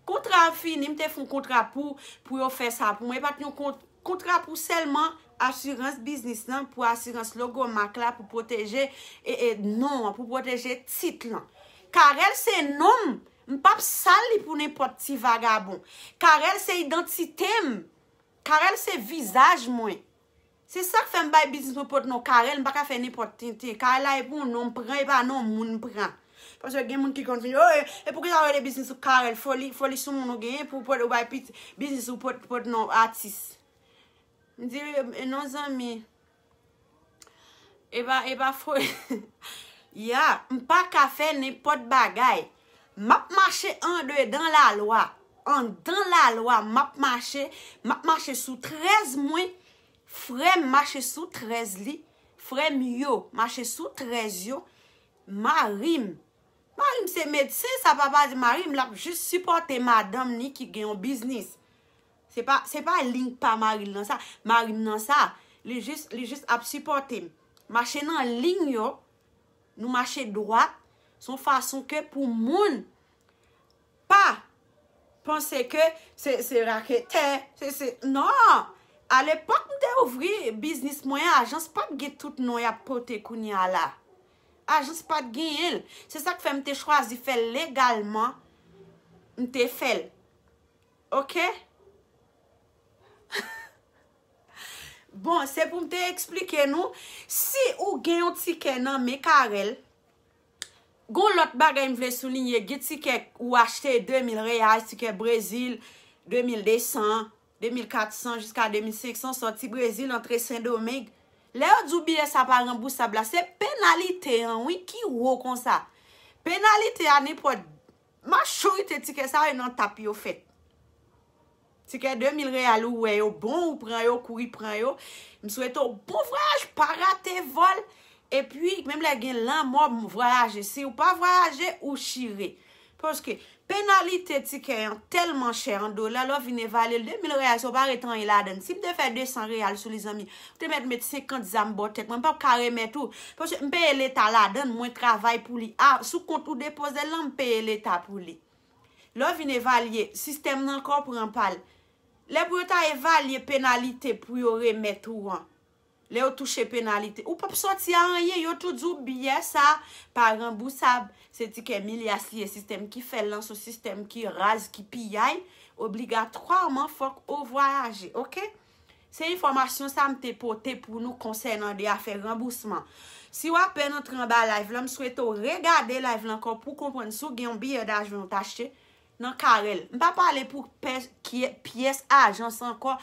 Kontra a fini, m te fè yon kontra pou, pou yo fè sa pou mwen. E pa t yon kont-, kontra pou sèlman asirans biznis lan, pou asirans logo mak la, pou pwoteje, e, e, non an, pou pwoteje tit lan. Carel se non m, m p ap sal li pou nenpòt ti vagabon. Carel se idantite m. Carel se vizaj mwen. Se sa k fè m bay biznis mwen pot non Carel, m pa ka fè nenpòt tenten. Carel la e pou yon non m pran, e pa non moun m pran. Paske gen moun ki konn vin, oh, e, e poukisa w rele biznis ou Carel? Foli, foli sou moun ou genyen pou w pot, ou bay pit-, biznis ou pot, pot non atis. M di, e, e non zanmi. E pa, e pa foli. Ya, m pa ka fè nenpòt bagay. M ap mache andedan lalwa. Andan lalwa, m ap mache, m ap mache sou trèz mwen. Frè m mache sou trèz li. Frè m yo mache sou trèz yo. Mari m. Mari m se medsen, sa pa pa di mari m, l ap jis sipòte madanm ni ki gen yon biznis. Se pa, se pa liy pa mari l nan sa. Mari m nan sa. Li jis, li jis ap sipòte m. Mache nan liy yo, nou mache dwat. Se yon fason ke pou moun pa panse ke se, se raketè, se, se, non! Alepòk m te ouvri biznis mwen an, ajans pa t gen tout non y ap pote kounye a la. Ajans pa t genyen l. Se sa k fè m te chwazi fè l legalman. M te fè l. Oke? Bon, se pou m te eksplike nou, si ou gen yon tikè nan men Carel, gon lòt bagay m vle soulinye, gen tikè ou achte de mil reyal, tikè Brezil, de mil de san, de mil kat san jiska de mil senk san, sòti Brezil, antre Sendomeng. Lè yo di w biyè sa pa ranbousab la, se penalite an, wi, ki wo konsa. Penalite a, nenpòt, majorite tikè sa yo nan tap yo fèt. Tikè de mil reyal ou wè yo bon, ou pran yo, kouri pran yo. M swete w bon vwayaj, pa rate vòl. Epi, menm lè gen lanmò, m vwayaje. Si w pa vwayaje, ou chire. Paske penalite tikè an tèlman chè an dola, lè w vin evalye l, de mil reyal, sa w pa ret anyen ladan l. Si m te fè de san reyal sou li, zanmi, ou te mèt met senkant zam bò tèt mwen, m p ap ka remèt ou. Paske m peye leta ladan l, mwen travay pou li. A, sou kont ou depoze l lan, m peye leta pou li. Lè w vin evalye, sistèm nan ankò pran pa l. Lè pou yo ta evalye penalite pou yo remèt ou an, lè yo touche penalite, ou p ap sòti a anyen. Yo tou di w biyè sa pa ranbousab. Se tikè milyas li ye, sistèm ki fè l lan, se yon sistèm ki raz, ki piyay. Obligatwaman, fòk ou vwayaje, oke? Se enfòmasyon sa m te pote pou nou konsènan de afè ranbousman. Si w apèn antre anba live lan, m swete w regade live lan ankò pou w konprann si w gen yon biyè davyon w t achte nan Karèl. M pa pale pou pè-, kye-, pyès ajans ankò,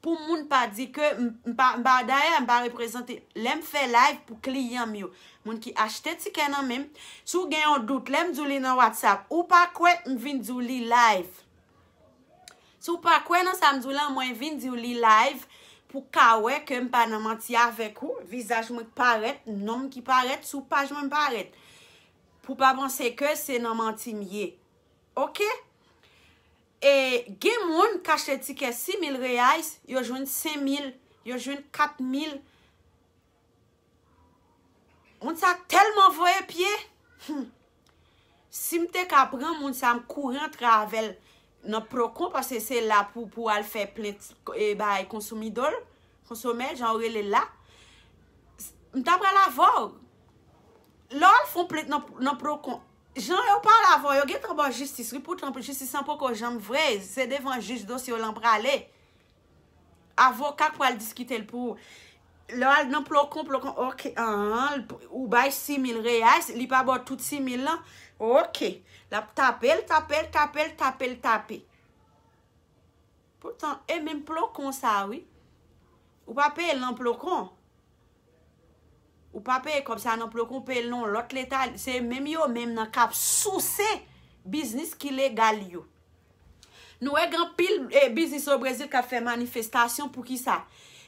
pou moun pa di ke m, m pa, m pa, dayè, m pa reprezante. Lè m fè live pou kliyan m yo, moun ki achte tikè nan men m, si w gen yon dout, lè m di w li nan WhatsApp, ou pa kwè, m vin di w li live. Si w pa kwè nan sa m di w lan, mwen vin di w li live pou w ka wè ke m pa nan manti avèk ou, vizaj mwen k parèt, non m ki parèt, sou paj mwen m parèt. Pou w pa panse ke se nan manti m ye. Oke? E gen moun k achte tikè sis mil reais, yo jwenn senk mil, yo jwenn kat mil. Moun sa tèlman voye pye. Hmm. Si m te ka pran moun sa, m kouri antre avè l nan Procon, paske se la pou, pou al fè plent, e, bay konsomidol, konsomè, jan yo rele l la. M ta pral avè w. Lè w al fè yon plent nan, nan Procon, jan yo pale avè w, yo gentan ba w jistis, wi, poutan jistis lan poko janm vre, se devan jij dosye w lan prale. Avoka k pral diskite l pou ou. Lè w al nan Procon, Procon, oke, an, ou bay sis mil reais, li pa ba w tout sis mil lan, oke. L ap tape l, tape l, tape l, tape l, tape. Poutan, e menm Procon sa, wi. Ou pa peye l nan Procon. Ou pa peye kòb sa nan Procon, ou peye l nan yon lòt leta. Se menm yo menm nan k ap souse biznis ki legal yo. Nou wè gen anpil, e, biznis o Brezil k ap fè manifestasyon. Poukisa?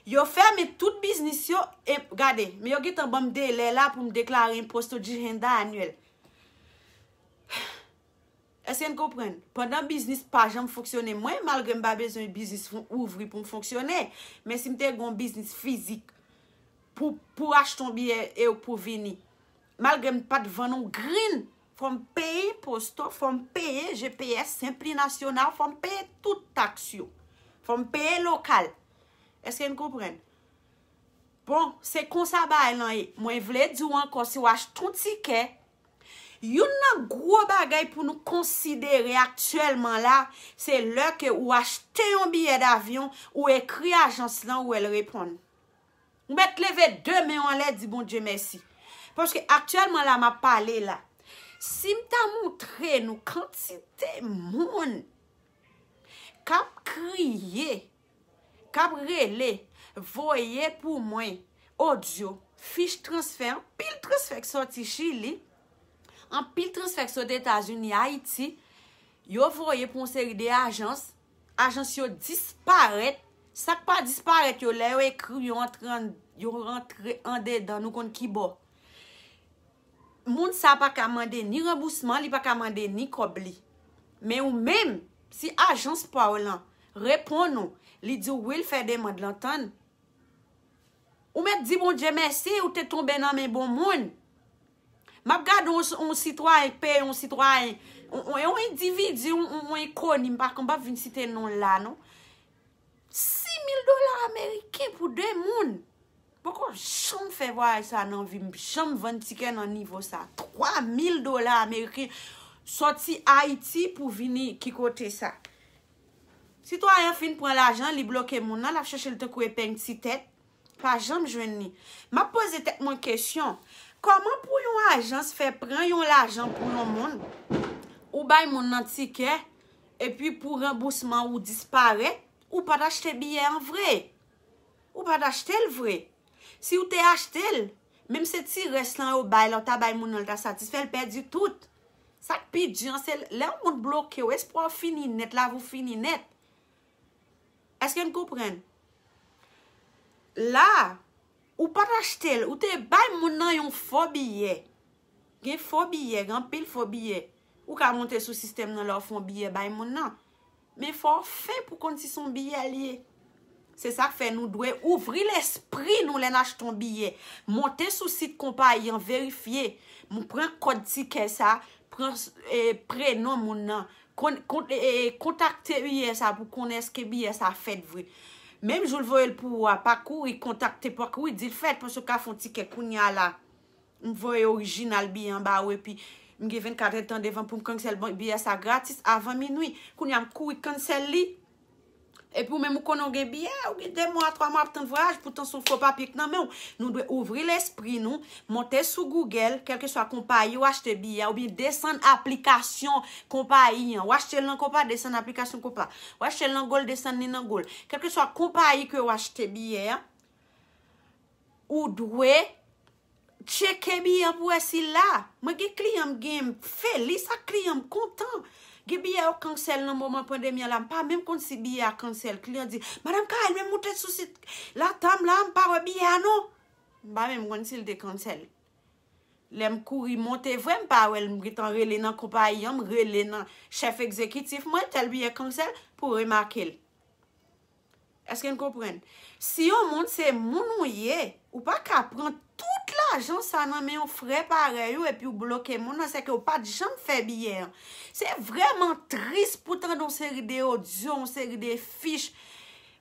Yo fèmen tout biznis yo, e, gade, men yo gentan ban m delè la pou m deklare imposto de renda anyèl. Èske n konprann? Pandan biznis pa janm fonksyone, mwen, malgre m pa bezwen biznis fon-, ouvri pou m fonksyone, men si m te gen yon biznis fizik pou, pou achte yon biyè e pou vini, malgre m pa t vann yon grenn, fò m peye imposto, fò m peye G P S, Simpli Nacional, fò m peye tout taks yo. Fò m peye lokal. Èske n konprann? Bon, se konsa bagay lan ye. Mwen vle di w ankò, si w achte yon tikè, youn nan gwo bagay pou nou konsidere aktyèlman la, se lè ke ou achte yon biyè davyon, ou ekri ajans lan, ou wè l reponn. Ou mèt leve de men w anlè, di Bondye mèsi. Paske aktyèlman la, m ap pale la. Si m ta montre nou kantite moun k ap kriye, k ap rele, voye pou mwen odyo, fich transfè, anpil transfè k sòti Chili, anpil transfè k sot Etazini, Ayiti, yo voye pou yon seri de ajans, ajans yo disparèt. Sa k pa disparèt yo, lè yo ekri, yo antre an, yo rantre andedan, nou konn ki bò. Moun sa pa ka mande ni ranbousman, li pa ka mande ni kòb li. Men ou menm, si ajans pa w lan reponn ou, li di w wi, l fè demann lan tann, ou mèt di Bondye mèsi, ou te tonbe nan men bon moun. M ap gade yon, yon sitwayen k peye yon sitwayen, yon, yon, yon endividi, yon, yon, yon ikoni, m pa konn, m p ap vin site non l la, non. Sis mil dola ameriken pou de moun. Poko janm fè vwayaj sa nan vi m, janm vann tikè nan nivo sa. Twa mil dola ameriken sòti Ayiti pou vini ki kote sa. Sitwayen an fin pran lajan, li bloke moun nan, l ap chèche l tankou epeng ti tèt. Pa janm jwenn li. M ap poze tèt mwen kesyon, kòman pou yon ajans fè pran yon lajan pou yon moun, ou bay moun nan tikè, epi pou ranbousman ou disparèt, ou pa t achte biyè an vre? Ou pa t achte l vre? Si w te achte l, menm se ti rès lan yo bay la, ou ta bay moun nan, l ta satisfè, l pèdi tout. Sa k pi di an, se lè yon moun bloke w, espwa w fini nèt, lavi w fini nèt. Èske n konprann? La, ou pa t achte l, ou te bay moun nan yon fo biyè. Gen fo biyè, gen anpil fo biyè. Ou ka monte sou sistèm nan lè w fè yon biyè bay moun nan. Men fò w fen pou konn si se yon biyè l ye. Se sa k fè nou dwe ouvri lespri nou lè n achte yon biyè. Monte sou sit konpayi an, verifye. M pran kòd tikè sa, pran e, prenon moun nan. Kon, kon, e, e, kontakte biyè sa pou konnen èske biyè sa fèt vre. Menm jou l voye l pou ou a, pa kouri kontakte, pa kouri di l fèt, paske w ka fè yon tikè kounye a la. M voye orijinal biyè an ba ou epi m gen vennkat èdtan devan pou m cancel biyè sa gratis avan minui. Kounye a m kouri cancel li. Epi ou menm ou konnen w gen biyè, ou gen de mwa, twa mwa ap tann vwayaj, poutan se yon fo papye k nan men w. Nou dwe ouvri lespri nou, monte sou Google, kèlkeswa konpayi ou achte biyè a, oubyen desann aplikasyon konpayi an. Ou achte l nan konpa, desann aplikasyon konpa. Ou achte l nan Gold, desann li nan Gold. Kèlkeswa konpayi ke ou achte biyè a, ou dwe tcheke biyè an pou wè si l la. Mwen gen kliyan m gen, m felis ak kliyan m kontan. Gen biyè yo cancel nan moman pandemi an la, m pa menm konn si biyè a cancel. Kliyan di, "Madam Carel, men m moute sou sit Latam la, m pa wè biyè a non." M pa menm konn si l te cancel. Lè m kouri monte vre, m pa wè l, m gentan rele nan konpayi an, m rele nan chèf egzekitif mwen, tèl biyè cancel, pou remake l. Èske n konprann? Si yon moun se moun ou ye, ou pa ka pran tout lajan sa nan men yon frè parèy ou epi w bloke moun nan, sèke w pa t janm fè biyè an. Se vrèman tris pou tande yon seri de odyo, yon seri de fich,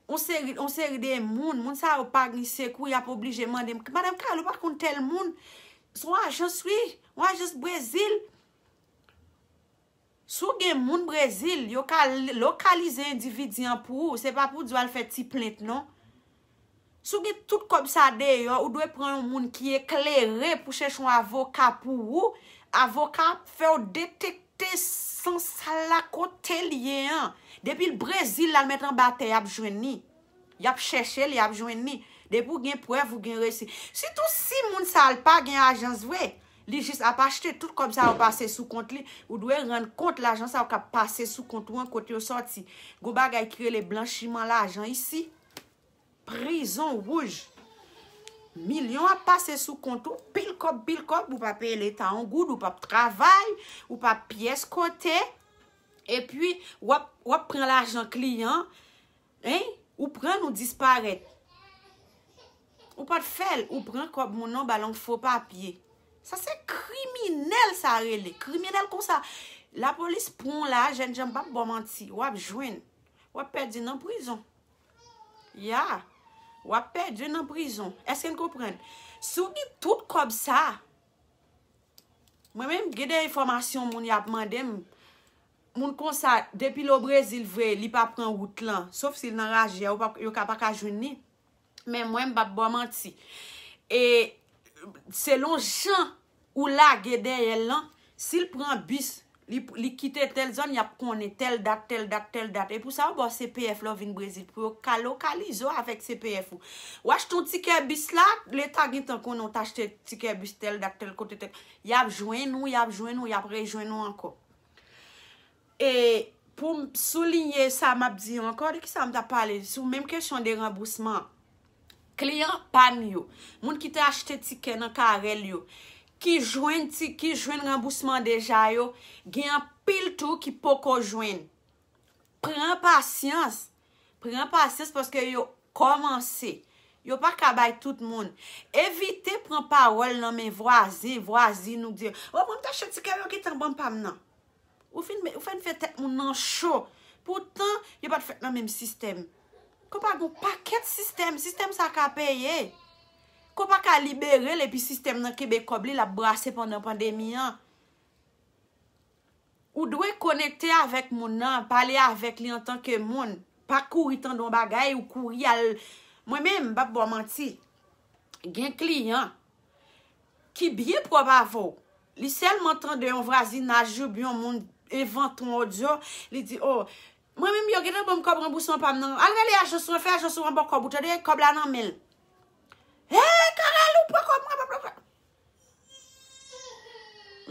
yon seri, yon seri de moun. Moun sa yo pa gen sekou, y ap oblije mande m, "Madam Carel, ou pa konn tèl moun?" Se yon ajans, wi, yon ajans Brezil. Si w gen moun Brezil, yo ka l-, lokalize endividi an pou ou. Se pa pou di w al fè ti plent, non. Si w gen tout kòb sa deyò, ou dwe pran yon moun ki eklere pou chèche yon avoka pou ou. Avoka ap fè w detekte san sal la kote l ye an. Depi l Brezil la, l mèt anba tè, y ap jwenn li. Y ap chèche l, y ap jwenn li. Depi w gen prèv, ou gen resi. Sitou si moun sa a l pa gen ajans vre, li jis ap achte, tout kòb sa yo pase sou kont li, ou dwe rann kont lajan sa yo k ap pase sou kont ou an, kote yo sòti. Gon bagay ki rele blanchiman lajan isi. Prizon wouj. Milyon ap pase sou kont ou, pil kòb, pil kòb, ou pa peye leta yon goud, ou p ap travay, ou p ap pyès kote, epi w ap, w ap pran lajan kliyan, Hein? Ou pran nou disparèt. Ou pa t fè l, ou pran kòb moun nan, ou ba l yon fo papye. Sa se kriminèl sa rele. Kriminèl konsa. Lapolis pran w la, jènjan, m p ap ba w manti. W ap jwenn. W ap pèdi nan prizon. Ya. W ap pèdi nan prizon. Èske n konprann? Si w gen tout kòb sa, mwen menm, gen de enfòmasyon moun y ap mande m. Moun konsa, depi l o Brezil vre, li pa pran wout lan. Sof si l nan raje a, yo pa, yo ka pa ka jwenn li. Men mwen, m p ap ba w manti. E selon jan ou lage dèyè l lan, si l pran bis, li, li kite tèl zòn, y ap konnen tèl dat, tèl dat, tèl dat. E pou sa, yo ba w C P F lè w vin Brezil pou yo ka lokalize w avèk C P F ou. Ou achte yon tikè bis la, leta gentan konnen w t achte tikè bis tèl dat, tèl kote, tèl. Y ap jwenn ou, y ap jwenn ou, y ap rejwenn ou ankò. E pou m soulinye sa m ap di yo ankò, de kisa m t ap pale? Sou menm kesyon de ranbousman. Kliyan pa n yo, moun ki te achte tikè nan Carel yo, ki jwenn ti, ki jwenn ranbousman deja yo, gen anpil tou ki poko jwenn. Pran pasyans. Pran pasyans paske yo kòmanse. Yo pa ka bay tout moun. Evite pran pawòl nan men vwazen, vwazin ou di, "O, mwen m t achte tikè yo gentan ban m pa m nan." Ou fin, ou fè n fè tèt moun nan cho. Poutan, yo pa t fèt nan menm sistèm. Konpa gen yon pakèt sistèm. Sistèm sa ka peye. Konpa ka libere l epi sistèm nan kenbe kòb li, l ap brase pandan pandemi an. Ou dwe konekte avèk moun nan, pale avèk li antanke moun. Pa kouri tande yon bagay, ou kouri al. Mwen menm, m p ap ba w manti. Gen kliyan ki byen pwòp avè w. Li sèlman tande yon vwazinaj oubyen yon moun envante yon odyo, li di, "O, mwen menm yo gentan ban m kòb ranbousman pa m nan. Al rele ajans ou an, fè ajans ou an ba w kòb ou, tande, kòb la nan men l." Hey, Carel, ou pran kòb mwen, pran kòb.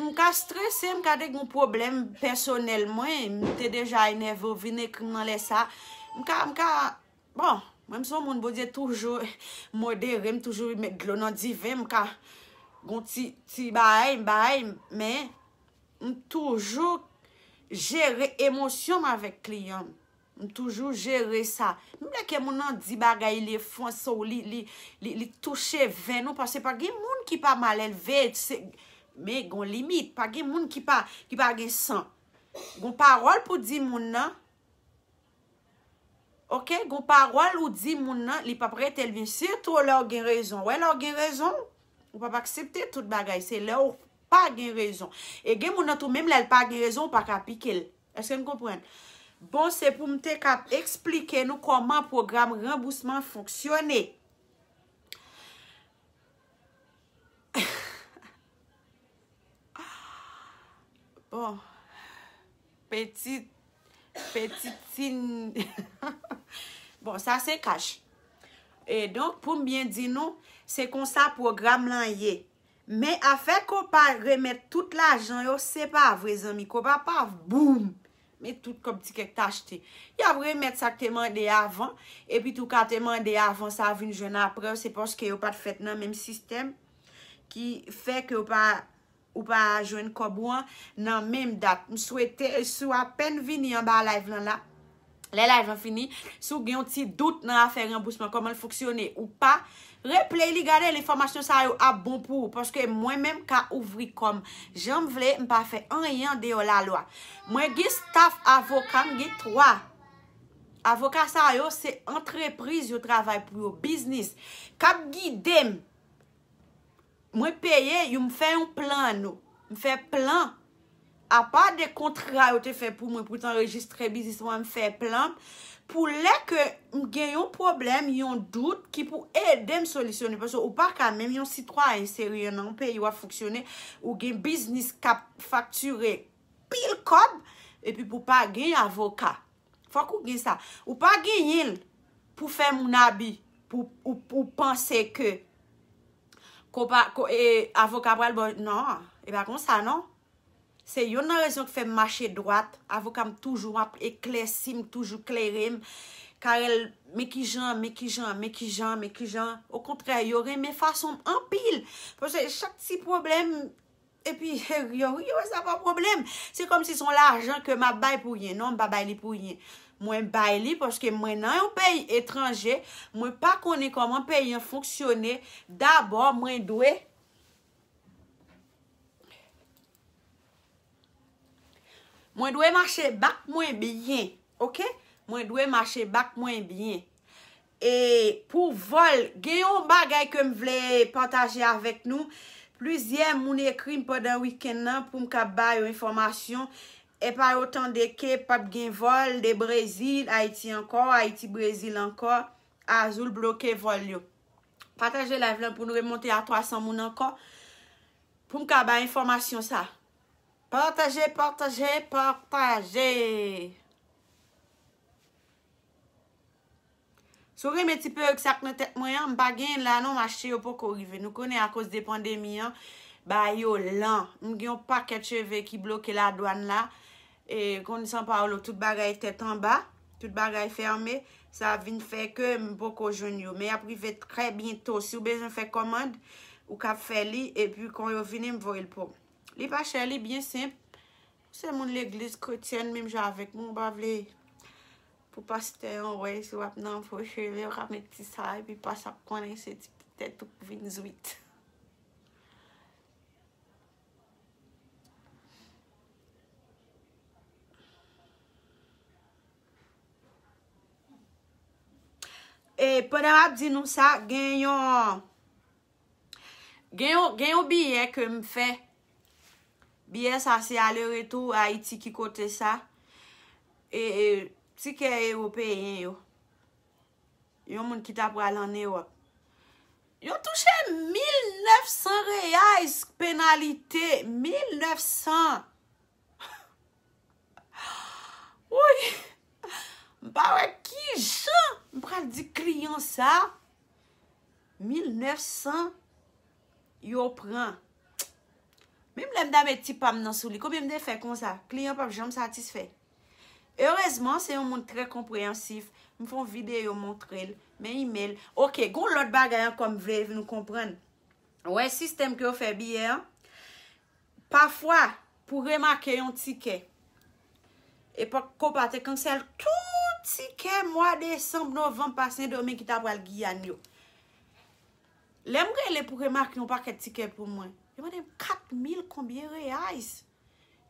M ka strese, m ka te gen yon pwoblèm pèsonèl mwen, m te deja enève, ou vin ekri m nan lè sa. M ka, m ka, bon, mwen m se yon moun Bondye toujou modere, m toujou met dlo nan diven, m ka gon ti, ti bagay, bagay, men M toujou jere emosyon m avèk kliyan m. M toujou jere sa. Menm lè ke moun nan di bagay, li ofanse w, li, li, li, li touche venn ou, paske pa gen moun ki pa malelve, se, men gon limit. Pa gen moun ki pa, ki pa gen san. Gon pawòl pou di moun nan, oke, gon pawòl ou di moun nan, li p ap rete l byen. Sitou lè w gen rezon. Wè, lè w gen rezon, ou p ap aksepte tout bagay. Se lè w pa gen rezon. E gen moun nan tou, menm lè l pa gen rezon, ou pa ka pike l. Èske n konprann? Bon, se pou m te kab eksplike nou kòman pwogram ranbousman fonksyone. Bon, petit, petit sin. Bon, sa se kach. E donk, pou m byen di nou, se konsa pwogram lan ye. Men afè ke w pa remèt tout lajan yo, se pa vre, zanmi. Ke w pa pa boum! Men tout kòb tikèt t achte. Y ap remèt sa k te mande avan, epi tou ka te mande avan sa vin jwenn apre, se paske yo pa t fèt nan menm sistèm ki fè ke yo pa, ou pa jwenn kòb ou an nan menm dat. M swete, si w apèn vini anba live lan la, lè live lan fini, si w gen yon ti dout nan afè ranbousman, kòman l fonksyone, ou pa, replay li, gade l, enfòmasyon sa yo ap bon pou ou, paske mwen menm ka ouvri kò m jan m vle, m pa fè anyen andeyò lalwa. Mwen gen staff avoka, m gen twa. Avoka sa yo se antrepriz yo travay pou yo, biznis. K ap gide m. Mwen peye yo, m fè yon plan nou. M fè plan. Apa de kontra yo te fè pou mwen pou t anrejistre biznis mwen, m fè plan pou lè ke m gen yon pwoblèm, yon dout ki pou ede m solisyone. Paske ou pa ka menm yon sitwayen serye nan yon peyi w ap fonksyone, ou gen biznis k ap faktire pil kòb, epi pou pa gen avoka. Fòk ou gen sa. Ou pa genyen l pou fè moun abi, pou ou, ou panse ke, ke w pa, ke, e, avoka pral ba w, non, e pa konsa, non. Se youn nan rezon k fè m mache dwat. Avoka m toujou ap eklèsi m, toujou klere m. Carel, men kijan, men kijan, men kijan, men kijan. Okontrè, yo renmen fason m anpil. Paske chak ti pwoblèm, epi, yo, yo, sa pa pwoblèm. Se kòmsi se yon lajan ke m ap bay pou ryen. Non, m pa bay li pou ryen. Mwen bay li paske mwen nan yon peyi etranje, mwen pa konnen kòman peyi an fonksyone. Dabò, mwen dwe Mwen dwe mache bak mwen byen, oke? Mwen dwe mache bak mwen byen. E pou vòl, gen yon bagay ke m vle pataje avèk nou. Plizyè moun ekri m pandan wikenn nan pou m ka ba yo enfòmasyon. Epa yo tande ke p ap gen vòl de Brezil, Ayiti ankò, Ayiti, Brezil ankò. Azul bloke vòl yo. Pataje live lan pou n remonte a twa san moun ankò. Pou m ka bay enfòmasyon sa. Pataje, pataje, pataje. Si w renmen ti perèk sa k nan tèt mwen an, m pa genyen l la non, m achte yo poko rive. Nou konnen akoz de pandemi an, bagay yo lan. M gen yon pakèt cheve ki bloke ladwàn la. E, konn São Paulo, tout bagay tèt anba, tout bagay fèmen. Sa vin fè ke m poko jwenn yo. Men y ap rive trè byento. Si w bezwen fè kòmand, ou ka fè li, epi kon yo vini, m voye l pou w. Li pa chè, li byen senp. Se moun legliz kretyèn menm jan avèk mwen, ou pa vle pou pastè an wè, si w ap nan fo cheve, w ka met ti sa, epi pastè ap konnen se ti tèt ou k vin zwit. E pandan m ap di nou sa, gen yon, gen yon, gen yon biyè ke m fè. Biyè sa se ale retou Ayiti, ki kote sa? E, e, tikè ewopeyen yo. Yon moun ki ta pral ann Ewòp. Yo touche mil nèf san reyais penalite. Mil nèf san. Woy! M pa wè kijan m pral di kliyan sa. Mil nèf san yo pran. Menm lè m ta met ti pa m nan sou li, konbyen m te fè konsa? Kliyan p ap janm satisfè. Erezman, se yon moun trè konpreyansif. M fè yon videyo montre l. Men imèl. Oke, gon lòt bagay ankò m vle nou konprann. Wè sistèm ke yo fè biyè an. Pafwa, pou remake yon tikè. Epòk Copa te kansèl tout tikè mwa desanm, novanm pa Sendomeng ki ta pral Giyàn yo. Lè m rele pou remake yon pakèt tikè pou mwen, yo mande m kat mil konbyen reais.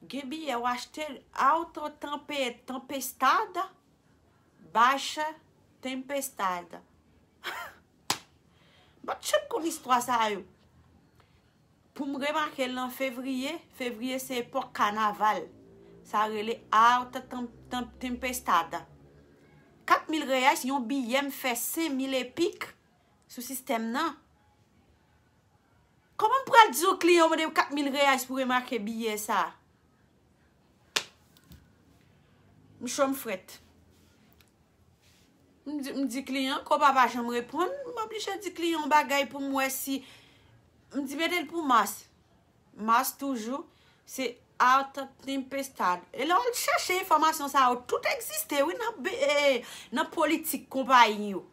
Gen biyè w achte Alta Tempe-, Tempestad, Baixa Tempestad. Bat chat konn istwa sa yo. Pou m remake l nan fevriye, fevriye se epòk kanaval. Sa rele Alta Tem-, Tem-, Tempestad. Kat mil reais, yon biyè m fè senk mil epik sou sistèm nan. Kòman m pral di yon kliyan mande m kat mil reais pou remake biyè sa? M cho, m frèt. M di, m di kliyan, Copa pa janm reponn, m oblije di kliyan yon bagay pou m wè si, m di mete l pou mas. Mas toujou, se Alta Tempestad. E lè w al chèche enfòmasyon sa yo, tout egziste, wi, nan, be- eh, nan politik konpayi yo.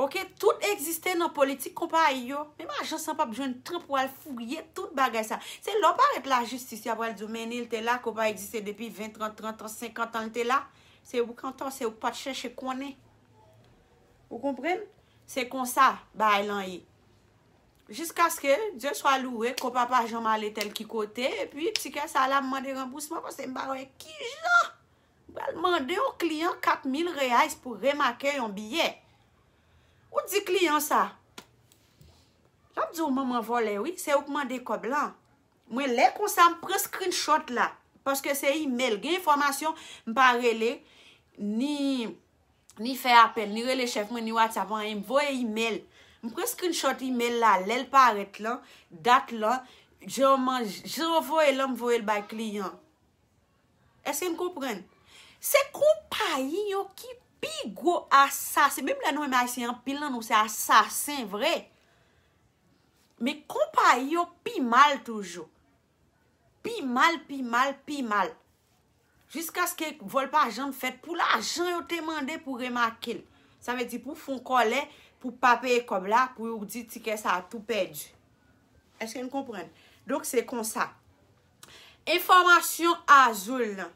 Oke, tout egziste nan politik konpayi yo. Menm ajans lan p ap jwenn tan pou al fouye tout bagay sa. Se lè w parèt lajistis, y ap pral di w, men ni l te la, Copa egziste depi ven, trant, trant an, senkant an l te la. Se ou k antò, se ou k pa t chèche konnen. Ou konprann? Se konsa bagay lan ye. Jiskaske, Dye swa louwe, Copa pa janm ale tèl ki kote, epi tikè sa la m mande ranbousman paske m pa wè kijan m pral mande yon kliyan kat mil reais pou remake yon biyè. Ou di kliyan sa, l ap di w manman vòlè wi, se ou k mande kòb lan. Mwen lè konsa m pran screenshot la, paske se email, gen enfòmasyon m pa rele, ni ni fè apèl, ni rele chèf mwen, ni WhatsApp, anyen, m voye email. M pran screenshot email la, lè l parèt lan, dat lan, jan man, jan yo voye l lan, m voye l bay kliyan. Èske n konprann? Se konpayi yo ki pi gwo asasen. Menm lè nou menm Ayisyen, anpil nan nou se asasen vre. Men konpayi yo pi mal toujou. Pi mal, pi mal, pi mal. Jiskaske vòl pa janm fèt pou lajan yo te mande pou remake l. Sa vle di pou fè yon kòlè, pou pa peye kòb la, pou yo di tikè sa a tou pèdi. Èske n konprann? Donk, se konsa. Enfòmasyon Azul lan.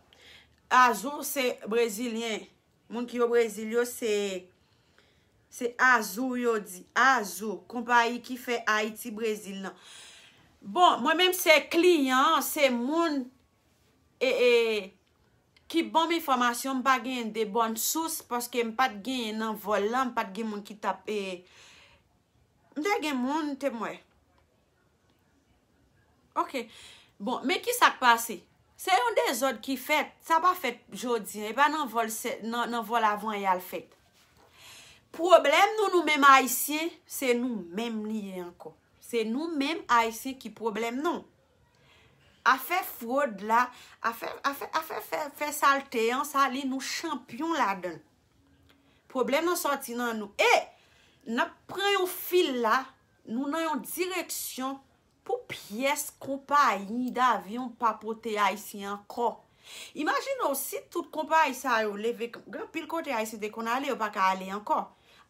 Azul se brezilyen. Moun ki o Brezil yo, se, se Azul yo di. Azul, konpayi ki fè Ayiti Brezil lan. Bon, mwen menm se kliyan, se moun, e, e, ki ban m enfòmasyon, m pa genyen de bòn sous, paske m pa t genyen nan vòl lan, m pa t gen moun ki t ap, e, m te gen moun, te m wè. Oke. Bon, men ki sa k pase? Se yon dezòd ki fèt. Sa pa fèt jodi an. E pa nan vòl sè-, nan, nan vòl avanyè a l fèt. Pwoblèm nou, nou menm Ayisyen, se nou menm li ye ankò. Se nou menm Ayisyen ki pwoblèm nou. Afè fwod la, afè, afè, afè fè, fè salte an, sa li nou chanpyon ladan l. Pwoblèm nan sòti nan nou. E n ap pran yon fil la, nou nan yon direksyon pou pyès konpayi davyon pa pote Ayisyen ankò. Imajine w si tout konpayi sa yo leve, gen anpil kote Ayisyen te konn ale, yo pa ka ale ankò.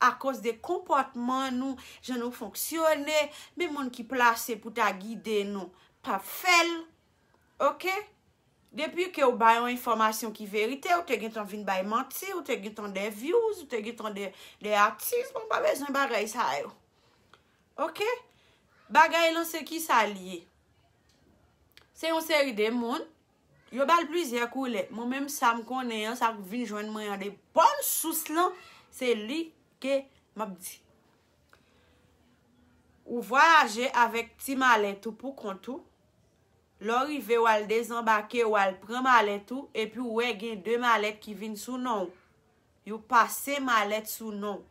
Akoz de konpòtman nou, jan nou fonksyone, men moun ki plase pou ta gide nou, p ap fè l. Oke? Depi ke w bay yon enfòmasyon ki verite, ou te gentan vin bay manti, ou te gentan de views, ou te gentan de, de atis, bon, pa bezwen bagay sa yo. Oke? Bagay lan se ki sa l ye? Se yon seri de moun, yo ba l plizyè koulè. Mwen menm sa m konnen an, sa k vin jwenn mwen an de bòn sous lan, se li ke m ap di. Ou vwayaje avèk ti malèt ou pou kont ou, lè w rive, w al dezanbake, w al pran malèt ou, epi w wè gen de malèt ki vin sou non w. Yo pase malèt sou non w.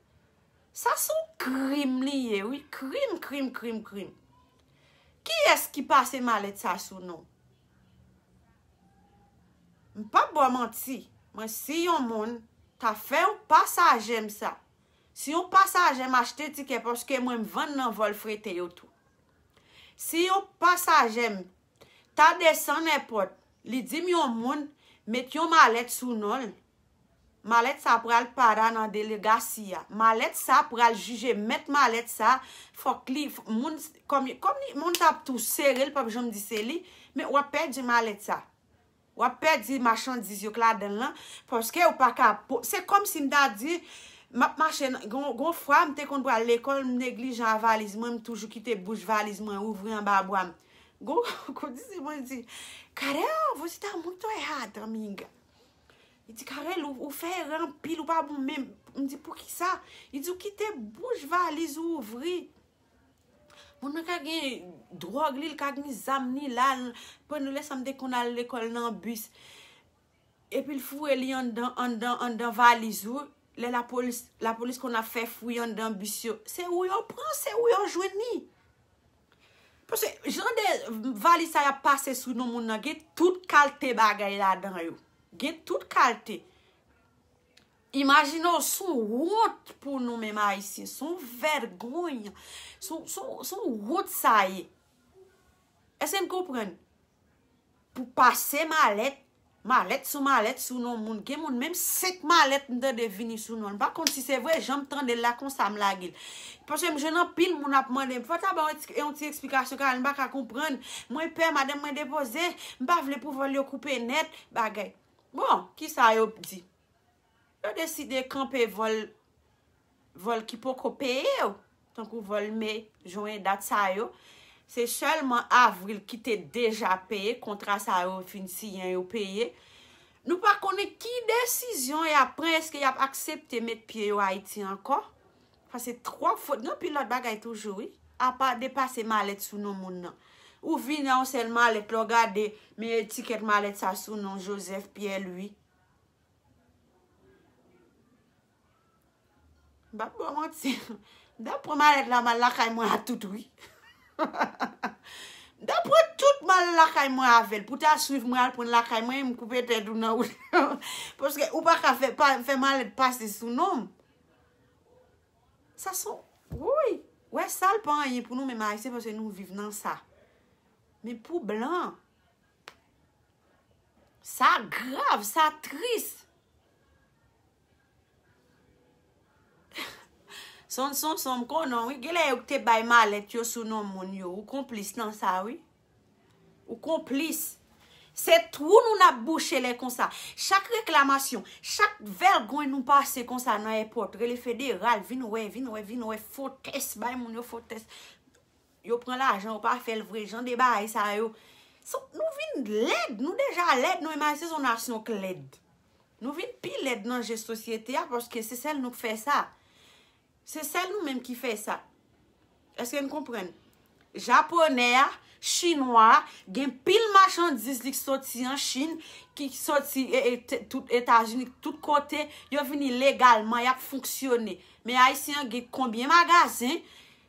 Sa se yon krim li ye, wi. Krim, krim, krim, krim. Kiyès ki pase malèt sa sou non w? M p ap ba w manti. Mwen, si yon moun ta fè yon pasaje m sa, si yon pasaje m achte tikè paske mwen m vann nan vòl frete yo tou. Si yon pasaje m ta desann èpòt, li di m yon moun met yon malèt sou non l. Malèt sa pral para nan delegasi a. Malèt sa pral jije mèt malèt sa. Fòk li, f- moun, kòm, kòm li, moun sa ap tou sere, li p ap janm di se li. Men w ap pèdi malèt sa. W ap pèdi machandiz yo k ladan l lan. Paske ou pa ka. Po- Se kòm si m ta di, m ap mache, nan- gon, gon fwa m te konn pral lekòl, m neglijan a valiz mwen, m toujou kite bouch valiz mwen ouvri anba bra m. Gon, gon disi mwen di, Carol, você tá muito errada, amiga. Li di, Carol, ou, ou fè erè anpil, ou pa bon menm. M di, poukisa? Li di, ou kite bouch valiz ou ouvri. Moun nan ka gen dwòg li, li ka gen zam li la, pandan lè sa m te konn al lekòl nan bis. Epi l foure li anndan, anndan, anndan valiz ou. Lè lapolis, lapolis konn ap fè fouy anndan bis yo. Se ou yo pran, se ou yo jwenn li. Paske jan de valiz sa y ap pase sou non moun nan, gen tout kalte bagay ladan yo. Gen tout kalte. Imajine w, s on wont pou nou menm Ayisyen, s on vègony, s on, s on, s on wont sa ye. Èske n konprann? Pou pase malèt, malèt sou malèt sou non moun. Gen moun menm senk malèt m tande vini sou non l. M pa konn si se vre, jan m tande l la konsa m lage l. Paske m jwenn anpil moun ap mande m, fò ta ba yon ti, yon ti eksplikasyon, Carol, m pa ka konprann. Mwen pè, madanm mwen depoze, m pa vle pou vòl yo koupe nèt, bagay. Bon, kisa yo di? Yo deside kanpe vòl, vòl ki poko peye yo, tankou vòl me, jen, dat sa yo. Se sèlman avril ki te deja peye, kontra sa yo fin siyen yo peye. Nou pa konnen ki desizyon y ap pran, èske y ap aksepte met pye yo Ayiti ankò? Paske twòp fwot, gen anpil lòt bagay toujou, wi. Apa depase malèt sou non moun nan. Ou vini a yon sèl malèt, lè w gade, men etikèt malèt sa sou non Joseph Pierre Louis. M p ap ba w manti. M t ap pran malèt la, m al lakay mwen a tout, wi. M t ap pran tout, m al lakay mwen avè l. Pou ta swiv mwen al pran l lakay mwen, m koupe tèt ou nan wout. Paske ou pa ka fè, pa, fè malèt pase sou non m. Sa se yon, woy. Wè sa l pa anyen pou nou menm Ayisyen, paske nou viv nan sa. Men pou blan, sa grav, sa tris. Sonson, son, m konnen w, wi. Genlè yo te bay malèt yo sou non moun yo. Ou konplis nan sa, wi. Ou konplis. Se twou nou n ap bouche lè konsa. Chak reklamasyon, chak vègony nou pase konsa nan èpòt, rele federal, vin wè, vin wè, vin wè, fotès, bay moun yo fotès. Yo pran lajan, yo pa fè l vre, jan de bagay sa yo. So, nou vin lèd, nou deja lèd, nou menm Ayisyen se yon nasyon k lèd. Nou vin pi lèd nan je sosyete a, paske se sèl nou k fè sa. Se sèl nou menm ki fè sa. Èske n konprann? Japonè a, chinwa a, gen pil machandiz li k soti an Chin, ki soti e, e, te- tout Etazini, tout kote, yo vini legalman, y ap fonksyone. Men Ayisyen an gen konbyen magazen?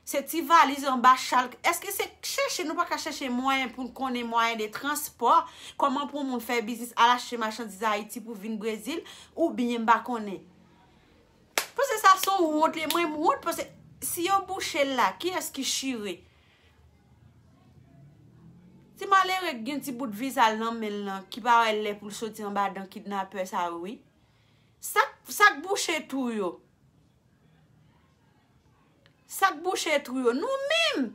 Se ti valiz anba chal. Èske se chèche, nou pa ka chèche mwayen pou n konnen mwayen de transpò? Kòman pou moun fè biznis, al achte machandiz Ayiti pou vin Brezil? Oubyen m pa konnen. Paske sa se yon wont, li, mwen m wont, paske si yo bouche l la, kiyès ki chire? Ti malere k gen ti bout viza l nan men l lan, ki pa wè lè pou l soti anba dan kidnapè sa yo, wi. Sa, sa k bouche twou yo? Sa k bouche twou yo? Nou menm!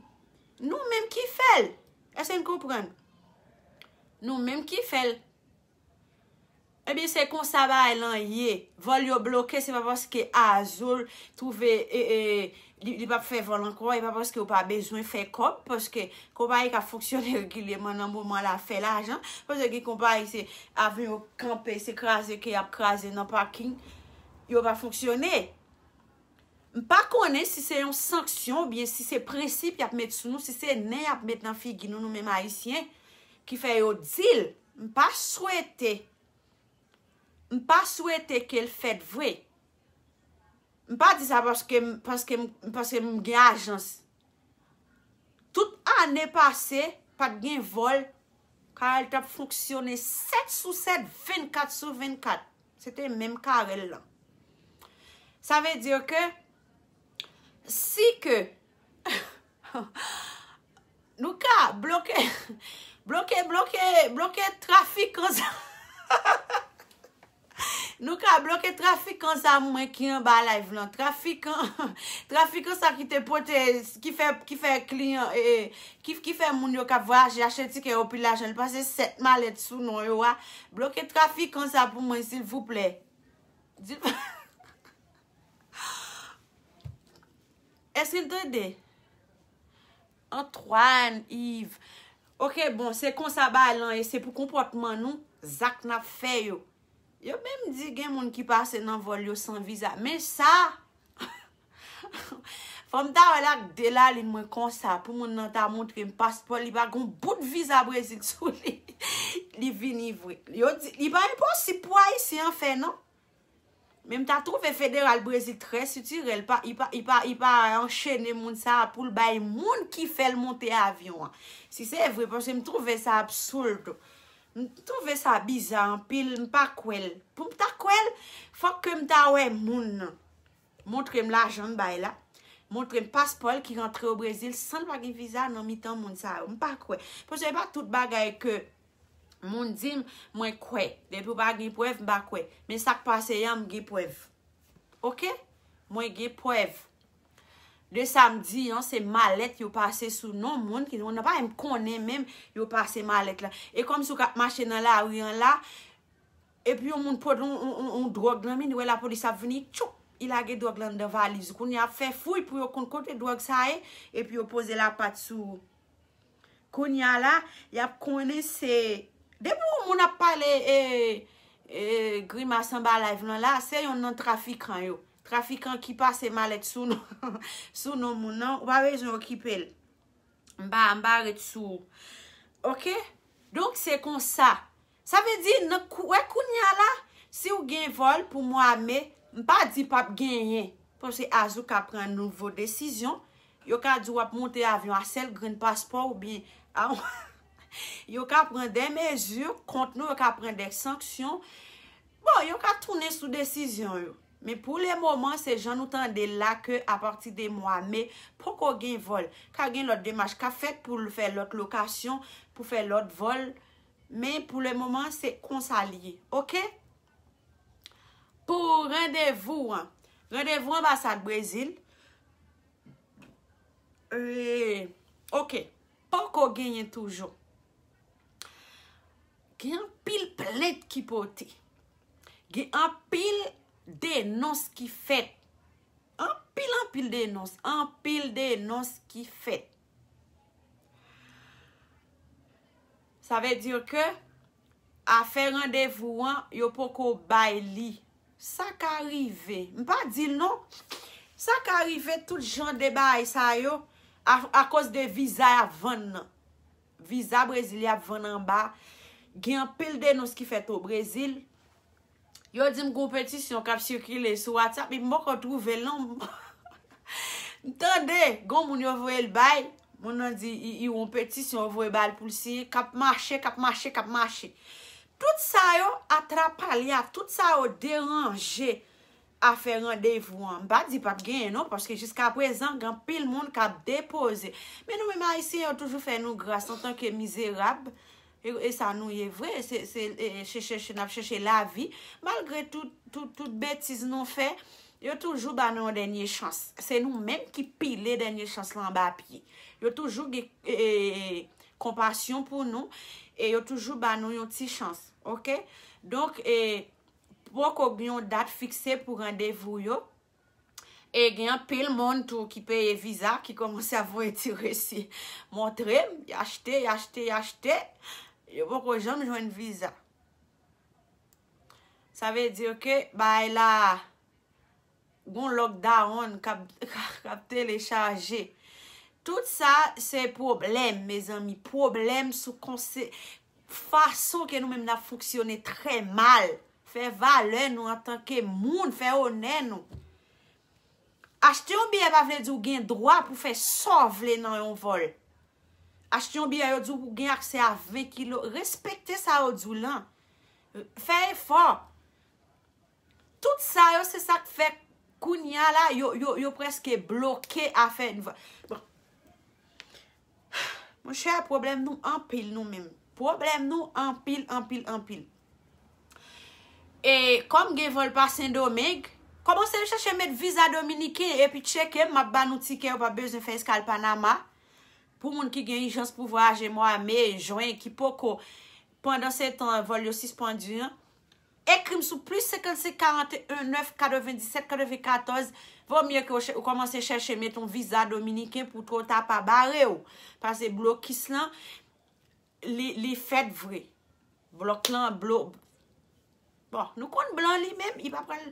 Nou menm ki fè l! Èske n konprann? Nou menm ki fè l. Ebyen, se konsa bagay lan ye. Vòl yo bloke, se pa paske Azul twouve e, e, li, li p ap fè vòl ankò, e pa paske yo pa bezwen fè kòb, paske konpayi k ap fonksyone regilyeman nan moman la fè lajan, paske gen konpayi se avyon yo kanpe, se kraze ke y ap kraze nan paking, yo pa fonksyone. M pa konnen si se yon sanksyon oubyen si se prensip y ap met sou nou, si se nen y ap met nan figi nou, nou menm Ayisyen, ki fè yo di l. M pa swete, m pa swete ke l fèt vre. M pa di sa paske m, paske m, paske m gen ajans. Tout ane pase, pa t gen vòl. Karèl t ap fonksyone sèt sou sèt, vennkat sou vennkat. Se te menm Karèl lan. Sa vle di ke si ke nou ka bloke, bloke, bloke, bloke trafikan sa. Nou ka bloke trafikan sa mwen ki anba live lan. Trafikan, trafikan sa ki te pote, ki fè, ki fè kliyan, e, e, ki, ki fè moun yo k ap vwayaje achte tikè yo pil lajan. Li pase sèt malèt sou non yo a. Bloke trafikan sa pou mwen, silvouplè. Di- Èske n tande? Antoine, Yves. Ok, bon, se konsa bagay lan ye, se pou konpòtman nou, zak n ap fè yo. Yo menm di gen moun ki pase nan vòl yo san viza. Men sa, fò m ta wè l ak de lalin mwen konsa, pou moun nan ta montre m paspò, li pa gon bout viza Brezil sou li. Li vini vre. Yo di, li pa enposib pou Ayisyen an fè, non. Men m ta twouve federal Brezil trè sitirèl, pa, i pa, i pa, i pa anchene moun sa a pou l bay moun ki fè l monte avyon an. Si se vre, paske m twouve sa absoud. M twouve sa biza anpil, m pa kwè l. Pou m ta kwè l, fòk ke m ta wè moun nan. Montre m lajan l bay la. Montre m paspò l ki rantre o Brezil san l pa gen viza nan mitan moun sa yo. M pa kwè. Paske e pa tout bagay ke moun di m, mwen kwè. Depi w pa gen prèv, m pa kwè. Men sa k pase yè, m gen prèv. Ok? Mwen gen prèv. De sa m di an, se malèt yo pase sou non moun ki, moun nan pa menm konnen menm yo pase malèt la. E kòmsi w k ap mache nan lari an la, epi yon moun pote yon, yon, yon, yon dwòg nan men, li wè lapolis ap vini, tchoup, li lage dwòg la anndan valiz ou. Kounye a ap fè fouy pou yo konn kote dwòg sa ye, epi yo poze lapat sou ou. Kounye a la, y ap konnen se, depi yon moun ap pale, e, e, grimas anba live lan la, se yonn nan trafikan yo. Trafikan ki pase malèt sou non, sou non moun nan, ou pa bezwen okipe l. M pa, m pa ret sou ou. Ok? Donk, se konsa. Sa vle di, nan kou-, wè kounye a la, si w gen vòl pou mwa me, m pa di p ap genyen. Paske Azou ka pran nouvo desizyon. Yo ka di w ap monte avyon a sèl grenn paspò oubyen a, yo ka pran de mezi kont nou, yo ka pran de sanksyon. Bon, yo ka tounen sou desizyon yo. Men pou le moman, se jan nou tande l la ke apati de mwa me, poko gen vòl. Ka gen lòt demach k ap fèt pou l fè lòt lokasyon, pou fè lòt vòl. Men pou le moman, se konsa l ye. Ok? Pou randevou an. Randevou anbasad Brezil. E, ok. Poko genyen toujou. Gen anpil plent ki pote. Gen anpil denons ki fèt. Anpil, anpil denons. Anpil denons ki fèt. Sa vle di ke afè randevou an, yo poko bay li. Sa ka rive. M pa di l non. Sa ka rive tout jan de bagay sa yo a, akoz de viza y ap vann nan. Viza Brezil y ap vann anba. Gen anpil denons ki fèt o Brezil. Yo di m gon petisyon k ap sikile sou WhatsApp, epi m poko twouve l non. M tande, gon moun yo voye l bay, moun nan di i, i yon petisyon yo voye ba l pou l siyen, k ap mache, k ap mache, k ap mache. Tout sa yo atrapalya, tout sa yo deranje afè randevou an. M pa di p ap genyen non, paske jiskaprezan, gen anpil moun k ap depoze. Men nou menm Ayisyen, yo toujou fè nou gras antanke mizerab. E, e sa nou ye vre, se, se, e, e, chèche, chèche, n ap chèche lavi. Malgre tout, tout, tout betiz nou fè, yo toujou ba nou yon dènye chans. Se nou menm ki pile dènye chans lan anba pye. Yo toujou gen, e, e, e, konpasyon pou nou, e yo toujou ba nou yon ti chans, ok? Donk, e, poko gen yon dat fikse pou randevou yo. E gen anpil moun tou ki peye viza, ki kòmanse ap voye ti resi montre m, y achte, y achte, y achte, yo poko janm jwenn viza. Sa vle di ke bagay la, gon lockdown k ap, k ap telechaje. Tout sa, se pwoblèm, mezanmi. Pwoblèm sou konse-, fason ke nou menm n ap fonksyone trè mal. Fè valè nou antanke moun, fè onè nou. Achte yon biyè pa vle di w gen dwa pou fè sa w vle nan yon vòl. Achte yon biyè, yo di w pou gen aksè a ven kilo. Respekte sa yo di w lan. Fè efò. Tout sa yo, se sa k fè kounye a la, yo, yo, yo prèske bloke afè n va-, bon. Monchè, pwoblèm nou anpil nou menm. Pwoblèm nou anpil, anpil, anpil. E kòm gen vòl pa Sendomeng, kòmanse chèche met viza dominiken epi tcheke m, m ap ba nou tikè, ou pa bezwen fè eskal Panama. Pou moun ki gen ijans pou vwayaje mwa me, jen, ki poko, pandan se tan vòl yo sispann an, ekri m sou plis senkannsenk karanteyen nèf katrevenndisèt katrevenkatòz. Vo mye ke ou chè- ou kòmanse chèche met yon viza dominiken pou twò ta pa bare w. Paske blokis lan, li, li fèt vre. Blòk lan, blo, bon, nou konn blan li menm, li pa pral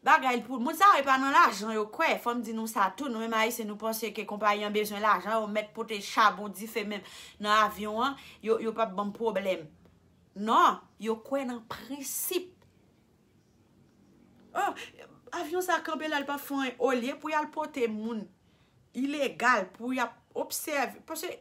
bagay pou moun sa yo, e pa nan lajan yo kwè. Fò m di nou sa tou, nou menm Ayisyen, nou panse ke konpayi an bezwen lajan, yo mèt pote chabon dife menm nan avyon an, yo, yo p ap ban m pwoblèm. Non, yo kwè nan prensip. Oh, avyon sa kanpe la, l pa fè anyen. Olye pou y al pote moun ilegal, pou y ap obsève. Paske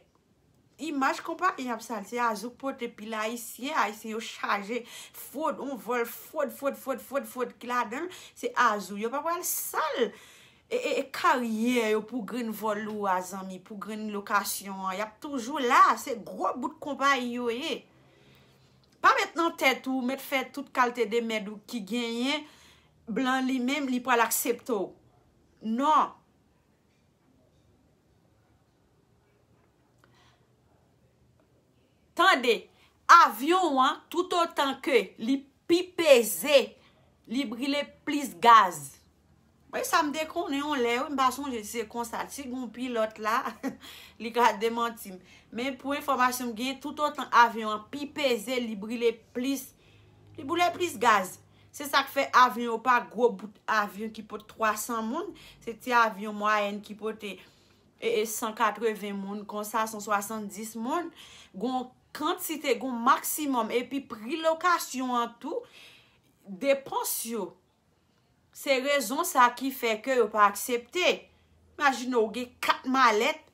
imaj konpayi ap sal, se Azou k pote pil Ayisyen, Ayisyen yo chaje, fwod, on vòl fwod, fwod, fwod, fwod, fwod ki ladan l, se Azou. Yo pa pral sal e, e, e karyè yo pou grenn vòl ou a, zanmi, pou grenn lokasyon an. Y ap toujou la, se gwo bout konpayi yo ye. Pa met nan tèt ou, met fè tout kalte de mèd ou ki genyen, blan li menm, li pral aksepte w. Non. Tande, avyon an, toutotan ke li pi peze, li brile plis gaz. Mwen sa m te konnen yon lè, wi, m pa sonje si se konsa. Si gon pilòt la, li ka demanti m. Men pou enfòmasyon m gen, toutotan avyon an pi peze, li brile plis, li brile plis gaz. Se sa k fè avyon yo pa gwo bout avyon ki pot twa san moun. Se ti avyon mwayèn ki pote e, e, san katreven moun, konsa san swasanndis moun. Gon kantite, gon maksimòm. Epi pri lokasyon an tou depans yo. Se rezon sa ki fè ke yo pa aksepte. Imajine w gen kat malèt.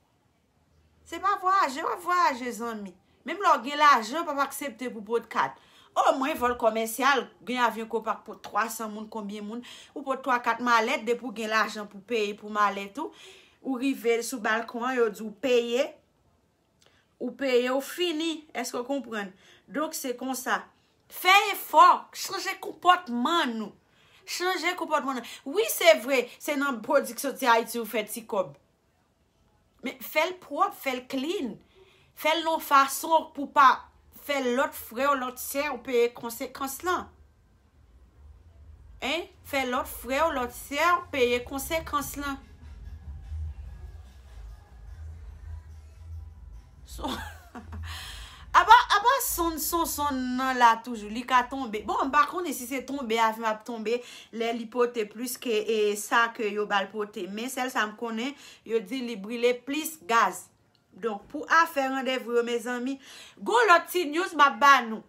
Se pa vwayaje w ap vwayaje, zanmi. Menm lè w gen lajan, yo p ap aksepte pou pot kat. Omwen vòl kòmèsyal, gen avyon ke w pa pot twa san moun, konbyen moun, ou pot twa kat malèt, depi w gen lajan pou peye pou malèt ou, ou rive sou balkon an, yo di w peye, ou peye, ou fini. Èske w konprann? Donk, se konsa. Fè efò, chanje konpòtman nou. Chanje konpòtman nou. Wi, se vre, se nan pwodui k soti Ayiti ou fè ti kòb. Men fè l pwòp, fè l clean. Fè l nan fason pou pa fè lòt frè w, lòt sè w peye konsekans lan. Hein? Fè lòt frè w, lòt sè w peye konsekans lan. So, apa, apa sonn, sonn, sonn nan la toujou, li ka tonbe. Bon, m pa konnen si se tonbe avyon ap tonbe, lè li pote plis ke, e, sa ke yo ba l pote. Men sèl sa m konnen, yo di li brile plis gaz. Donk, pou afè randevou yo, mezanmi, gon lòt ti news m ap ba nou.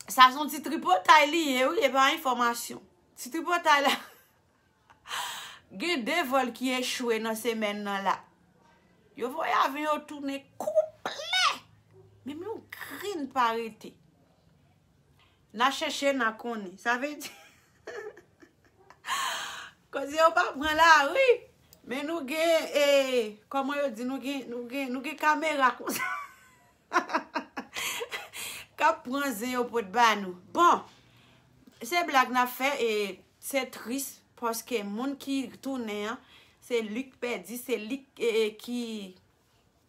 Sa se yon ti tripotay li ye, wi, e pa enfòmasyon. Ti tripotay la. Gen de vòl ki echwe nan semèn nan la. Yo voye avyon yo tounen konplè. Menm yon grenn pa rete. N a chèche, n a konnen. Sa vle di, koze yo pa pran lari. Men nou gen, e, kòman yo di, nou gen, nou gen, nou gen kamera konsa. K ap pran zen yo pot ba nou. Bon, se blag n ap fè, e se tris, paske moun ki tounen an, se li k pèdi, se li k, e, e, ki,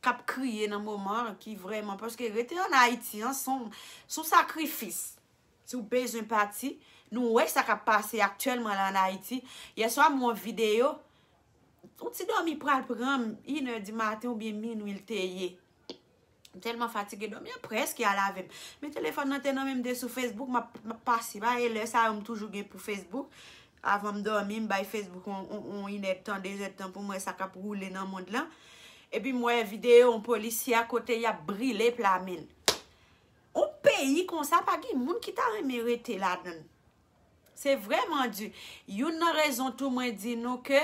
k ap kriye nan moman an, ki vrèman, paske rete ann Ayiti an, se yon, se yon sakrifis. Si w bezwen pati, nou wè sa k ap pase aktyèlman la ann Ayiti. Yèswa, m wè yon videyo, yon ti dòmi pral pran m, inè di maten oubyen minwi l te ye. M tèlman fatige, dòmi an prèske al avè m. Men telefòn nan te nan men m, m te sou Facebook, m ap, m ap pase. Pa e lè sa yo m toujou gen pou Facebook. Avan m dòmi, m bay Facebook on, on, on inèdtan, dezèdtan pou m wè sa k ap woule nan mond lan. Epi m wè videyo yon polisye a kote y ap brile pla men l. On peyi konsa, pa gen moun ki ta renmen rete ladan l. Se vrèman di. Youn nan rezon tou mwen di nou ke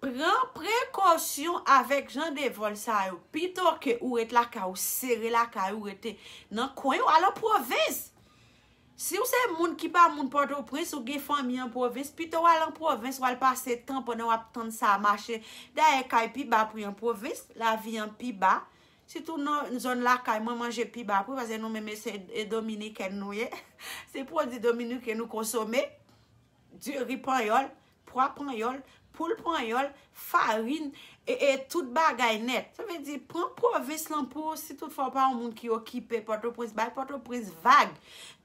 pran prekosyon avèk jan de vòl sa yo. Pito ke ou ret lakay ou, sere lakay ou, rete nan kwen ou, al an pwovens. Si w se moun ki pa moun Pòtoprens, ou gen fanmi an pwovens, pito w al an pwovens, w al pase tan pandan w ap tann sa mache. Dayè, kay pi ba pri an pwovens, lavi an pi ba. Sitou nan zòn lakay mwen, manje pi ba pri, paske nou menm se e Dominikèn nou ye. Se pwodui dominiken nou konsome. Diri panyòl, pwa panyòl, poul panyòl, farin, e, e tout bagay nèt. Sa vle di, pran pwovens lan pou ou, si toutfwa w pa yon moun ki okipe Pòtoprens, bay Pòtoprens vag.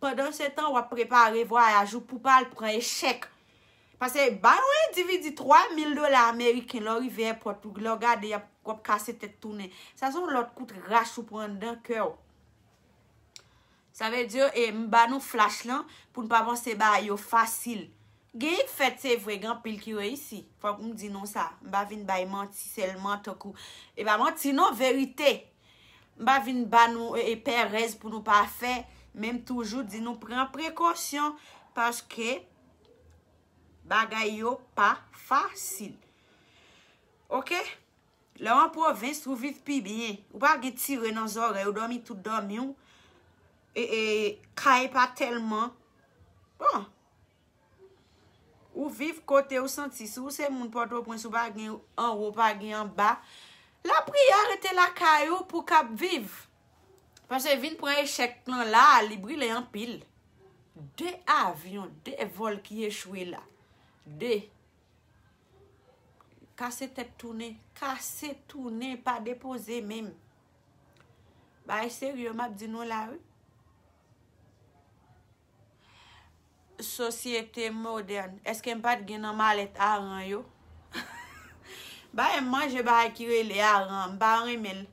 Pandan se tan, w ap prepare vwayaj ou pou pa al pran echèk. Paske ba yon endividi twa mil dola ameriken, lè w rive èpòt, ou, lè w gade, y ap, w ap kase tèt tounen. Sa se yon lòt kout rach ou pran anndan kè w. Sa vle di, e, m ba nou flach lan pou n pa panse bagay yo fasil. Gen k fèt, se vre, gen anpil ki reyisi. Fòk m di nou sa. M pa vin bay manti sèlman, tankou, e pa manti non, verite. M pa vin ba nou, e, e, pèrèz pou nou pa fè, men m toujou di nou pran prekosyon, paske bagay yo pa fasil. Oke? Lè w an pwovens, ou viv pi byen. Ou pa gen tire nan zòrèy, ou dòmi tout dòmi w. E, e, kay pa tèlman. Bon. Ou viv kote ou santi. Si w se moun Pòtoprens, ou pa gen anwo, ou pa gen anba. Lapriyè, rete lakay ou pou w kab viv. Paske vin pran echèk lan la, li brile anpil. De avyon, de vòl ki echwe la. De. Kase tèt tounen, kase tounen, pa depoze menm. Bagay serye, m ap di nou la, wi. Sosyete modèn. Èske m pa t gen nan malèt aran yo? Ba m manje bagay ki rele aran, m pa renmen l.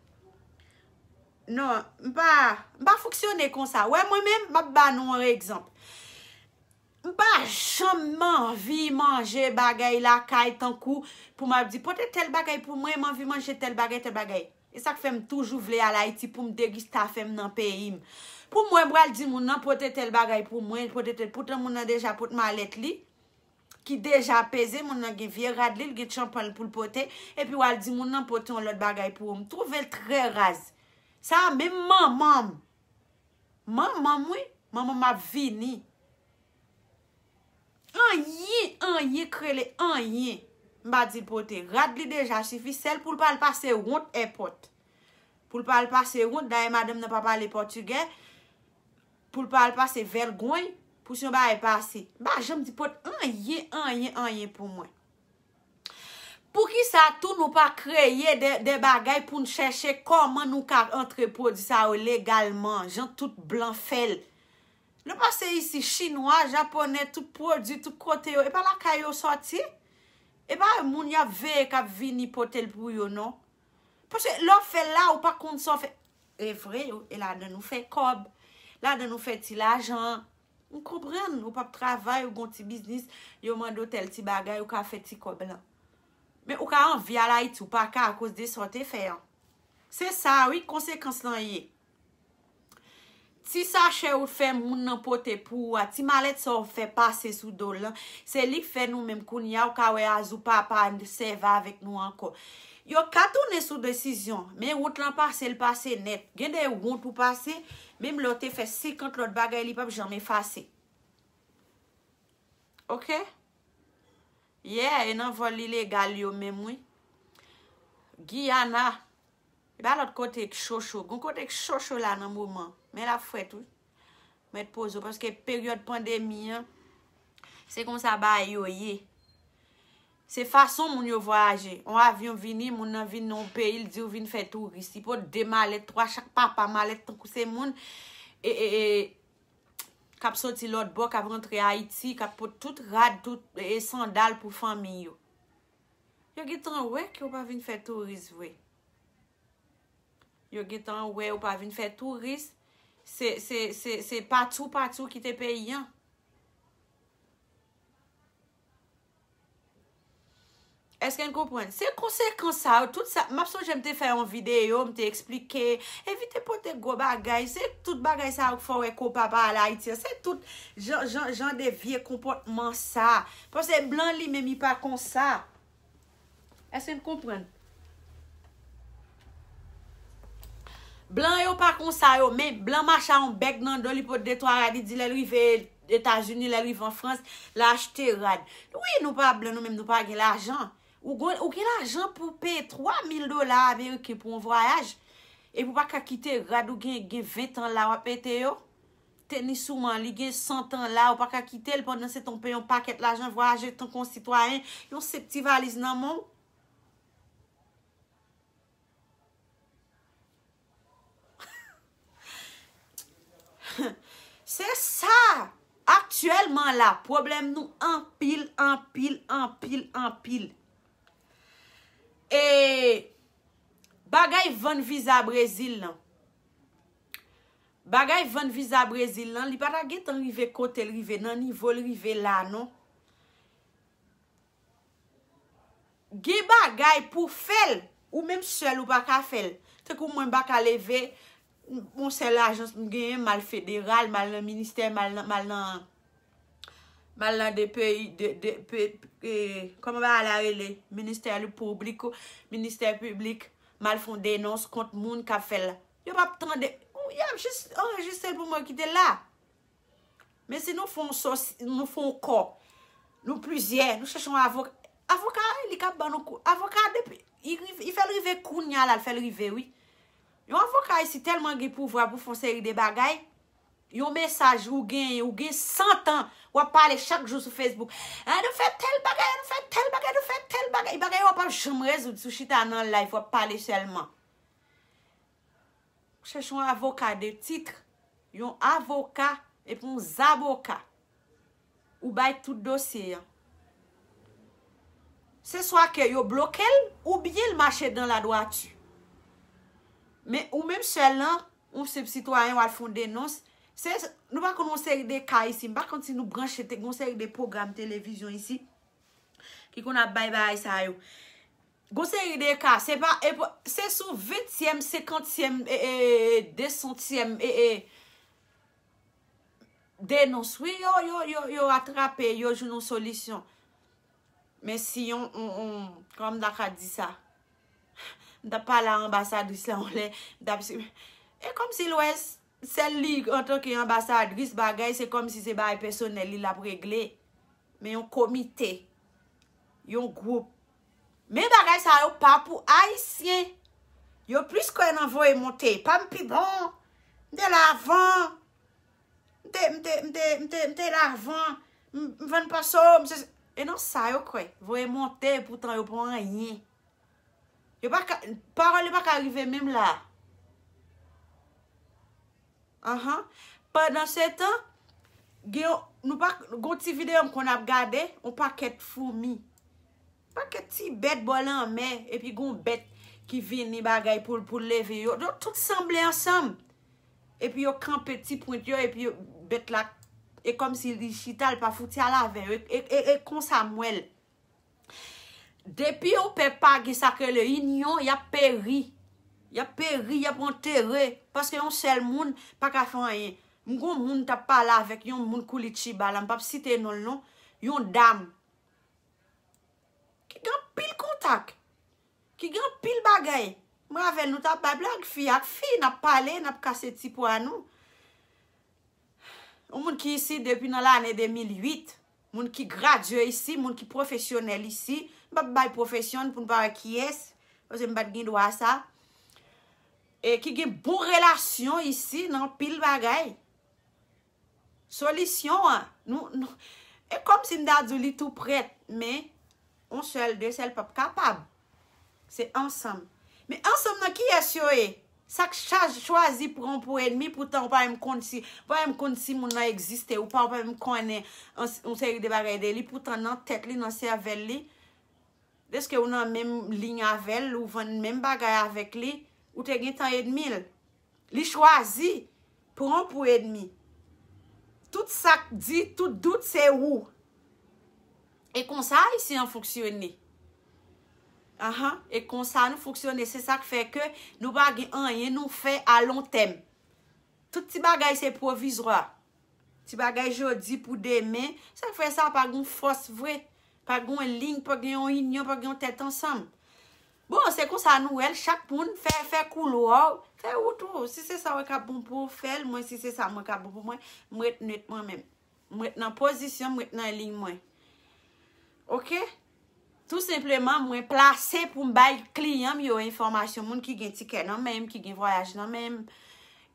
Non, m pa, m pa fonksyone konsa. Wè, mwen menm, m ap ba nou yon egzanp. M pa janm anvi manje bagay lakay tankou pou m ap di, "Pote tèl bagay pou mwen, m anvi manje tèl bagay, tèl bagay." E sa k fè m toujou vle al Ayiti pou m degiste afè m nan peyi m. Pou m wè m pral di moun nan, "Pote tèl bagay pou mwen, pote tèl." Poutan moun nan deja pot malèt li, ki deja peze, moun nan gen vye rad li, l gen chanpan l pou l pote, epi w al di moun nan, "Pote yon lòt bagay pou ou." M twouve l trè raz. Sa a, menm manman m, manman m, wi, manman m ap vini. Anyen, anyen k rele anyen. M pa di l pote. Rad li deja sifi. Sèl pou l pa al pase wont èpòt. Pou l pa al pase wont, dayè madanm nan pa pale pòtigè. Pou l pa al pase vèlgony. Pou si yon bagay pase. M pa janm di pot anyen, anyen, anyen pou mwen. Poukisa tou nou pa kreye de, de bagay pou n chèche kòman nou ka antre pwodui sa yo legalman, jan tout blan fè l? Nou pase isi, chinwa, japonè, tout pwodui, tout kote yo, e pa lakay yo sòti? E pa moun y ap veye k ap vini pote l pou yo, non? Paske lè w fè l la, ou pa konn sa w fè. E vre, yo, e ladan nou fè kòb, ladan nou fè ti lajan. M konprann, ou p ap travay, ou gon ti biznis, yo mande w tèl ti bagay, ou ka fè ti kòb lan. Men ou ka anvi al Ayiti, ou pa ka akoz de sa w te fè an. Se sa, wi, konsekans lan ye. Ti sachè ou fè moun nan pote pou ou a, ti malèt sa ou fè pase sou do l lan, se li k fè nou menm kounye a, ou ka wè Azou pa, pa sèvi avèk nou ankò. Yo ka tounen sou desizyon, men wont lan pase, l pase nèt. Gen de wont ou pase, menm lè w te fè senkant lòt bagay, li p ap janm efase. Oke? Yeah, e nan vòl ilegal yo menm, wi. Giyana, e pa lòt kote k cho cho. Gon kote k cho cho la nan moman. Men l ap frèt, wi. Mèt poze w, paske peryòd pandemi an, se konsa bagay yo ye. Se fason moun yo vwayaje. On avyon vini, moun nan vin nan yon peyi, l di w vin fè touris. Li pot de malèt, twa chak papa malèt, tankou se moun, e, e, e, k ap soti lòt bò, k ap rantre Ayiti, k ap pot tout rad, tout, e, sandal pou fanmi yo. Yo gentan wè ke w pa vin fè touris vre. Yo gentan wè ou pa vin fè touris. Se, se, se, se pati w, pati w kite peyi an. Èske n konprann? Se konsekans sa yo, tout sa. M ap sonje m te fè yon videyo, m te eksplike, evite pote gwo bagay. Se tout bagay sa yo k fè w wè ke w pa pa al Ayiti an. Se tout jan, jan, jan de vye konpòtman sa. Paske blan li menm, li pa konsa. Èske n konprann? Blan yo pa konsa yo, men blan mache a yon bèg nan do, li pot de twa rad, li di lè l rive Etazini, lè l rive an Frans, l achte rad. Wi, nou pa blan, nou menm nou pa gen lajan. Ou gon, ou gen lajan pou peye twa mil dola ameriken pou yon vwayaj. Epi ou pa ka kite rad ou gen, gen ven tan la w ap mete yo. Tenis ou an, li gen san tan la, ou pa ka kite l pandan se tan w peye yon pakèt lajan vwayaje tankou yon sitwayen, yon senp ti valiz nan men w. Se sa! Aktyèlman la, pwoblèm nou anpil, anpil, anpil, anpil. E bagay vann viza Brezil lan. Bagay vann viza Brezil lan, li pa ta gentan rive kote l rive, nan nivo l rive la, non. Gen bagay pou fè l, ou menm sèl ou pa ka fè l. Tankou mwen, m pa ka leve, yon sèl ajans m genyen, m al federal, m al nan ministè, m al nan, m al nan, m al nan de peyi, de, de, pe, e, kòman bagay la rele? Ministè piblik, ministè piblik, m al fè yon denons kont moun k ap fè l la. Yo p ap tande, y ap jis anrejistre l pou mwen kite l la. Men si nou fè yon sòs, nou fè yon kò, nou plizyè, nou chèche yon avoka. Avoka, wi, li ka ban nou kou. Avoka, depi, li rive, li fè l rive kounya la, l fè l rive, wi. Yon avoka isi tèlman gen pouvwa pou fè yon seri de bagay. Yon mesaj ou gen, ou gen san tan, w ap pale chak jou sou Facebook. Ah, nou fè tèl bagay, nou fè tèl bagay, nou fè tèl bagay. Bagay yo w ap janm rezoud si w chita nan live, w ap pale sèlman. Chèche yon avoka de tit, yon avoka epi yon zaboka. Ou bay tout dosye an. Se swa ke yo bloke l, oubyen l mache dan ladwati. Men ou menm sèl lan, yon senp sitwayen, w al fè yon denons. Se, nou pa konn yon seri de ka isi, m pa konn si nou branche, te gen yon seri de pwogram televizyon isi ki konn ap bay bagay sa yo. Gon seri de ka, se pa, e pa, se sou ventyèm, senkantyèm, e, e, e, desantyèm, e, e, denons, wi, yo, yo, yo, yo atrape, yo jwenn yon solisyon. Men si yon, yon, yon, kòman m ta ka di sa? M t ap pale a anbasadris la yon lè, m t ap si, e kòmsi l wè s-, sèl li antanke anbasadris bagay, se kòmsi se bagay pèsonèl li l ap regle. Men yon komite, yon gwoup. Men bagay sa yo pa pou Ayisyen. Yo plis kwè nan voye monte. Pa m pi bon. M te la avan. M te, m te, m te, m te, m te la avan. M, m vann panso, m se, e nan sa yo kwè. Voye monte, poutan yo pa anyen. Yo pa ka, pawòl yo pa ka rive menm la. Anhan. Pandan se tan, gen yon, nou pa, gon ti videyo m konn ap gade, yon pakèt foumi. Pakèt ti bèt bò lanmè, epi gon bèt ki vini bagay pou l, pou l leve yo. Yo tout sanble ansanm. Epi yo kanpe ti pwent yo, epi yo, bèt la, e kòmsi li chita, l pa fouti al avè yo. E, e, e, e konsa m wè l. Depi yon pèp pa gen sa k rele inyon, y ap peri. Y ap peri, y ap antere. Paske yon sèl moun pa ka fè anyen. M gon moun t ap pale avèk yon moun Koulitiba la, m p ap site non l non. Yon dam ki gen anpil kontak, ki gen anpil bagay. Mwen avè l, nou t ap bay blag, fi ak fi, n ap pale, n ap kase ti pwa nou. Yon moun ki isi depi nan lane de mil uit, moun ki gradye isi, moun ki pwofesyonèl isi, m p ap bay pwofesyon n pou n pa wè kiyès, paske m pa t gen dwa a sa. E ki gen bon relasyon isi nan anpil bagay. Solisyon an, nou, nou, e kòmsi m ta di w li tou prèt, men yon sèl, de sèl p ap kapab. Se ansanm. Men ansanm nan kiyès yo ye? Sa k chaj-, chwazi pran w pou ènmi, poutan ou pa menm konn si, ou pa menm konn si moun nan egziste, ou pa, ou pa menm konnen an, yon seri de bagay de li, poutan nan tèt li, nan sèvèl li, dèske ou nan menm liy avè l, ou vann menm bagay avèk li, ou te gentan ènmi l. Li chwazi pran w pou ènmi. Tout sa k di, tout dout, se ou. E konsa Ayisyen an fonksyone. Anhan, e konsa nou fonksyone. Se sa k fè ke nou pa gen anyen nou fè a lon tèm. Tout ti bagay se pwovizwa. Ti bagay jodi pou demen. Sa k fè sa pa gen fòs vre. Pa gen liy, pa gen yon inyon, pa gen yon tèt ansanm. Bon, se konsa nou wè l, chak moun fè, fè koulwa w, fè wout ou. Si se sa w wè k ap bon pou w, fè l. Mwen, si se sa mwen k ap bon pou mwen, m ret nèt mwen menm. M ret nan pozisyon, m ret nan liy mwen. Oke? Tou senpleman, mwen plase pou m bay kliyan m yo enfòmasyon, moun ki gen tikè nan men m, ki gen vwayaj nan men m,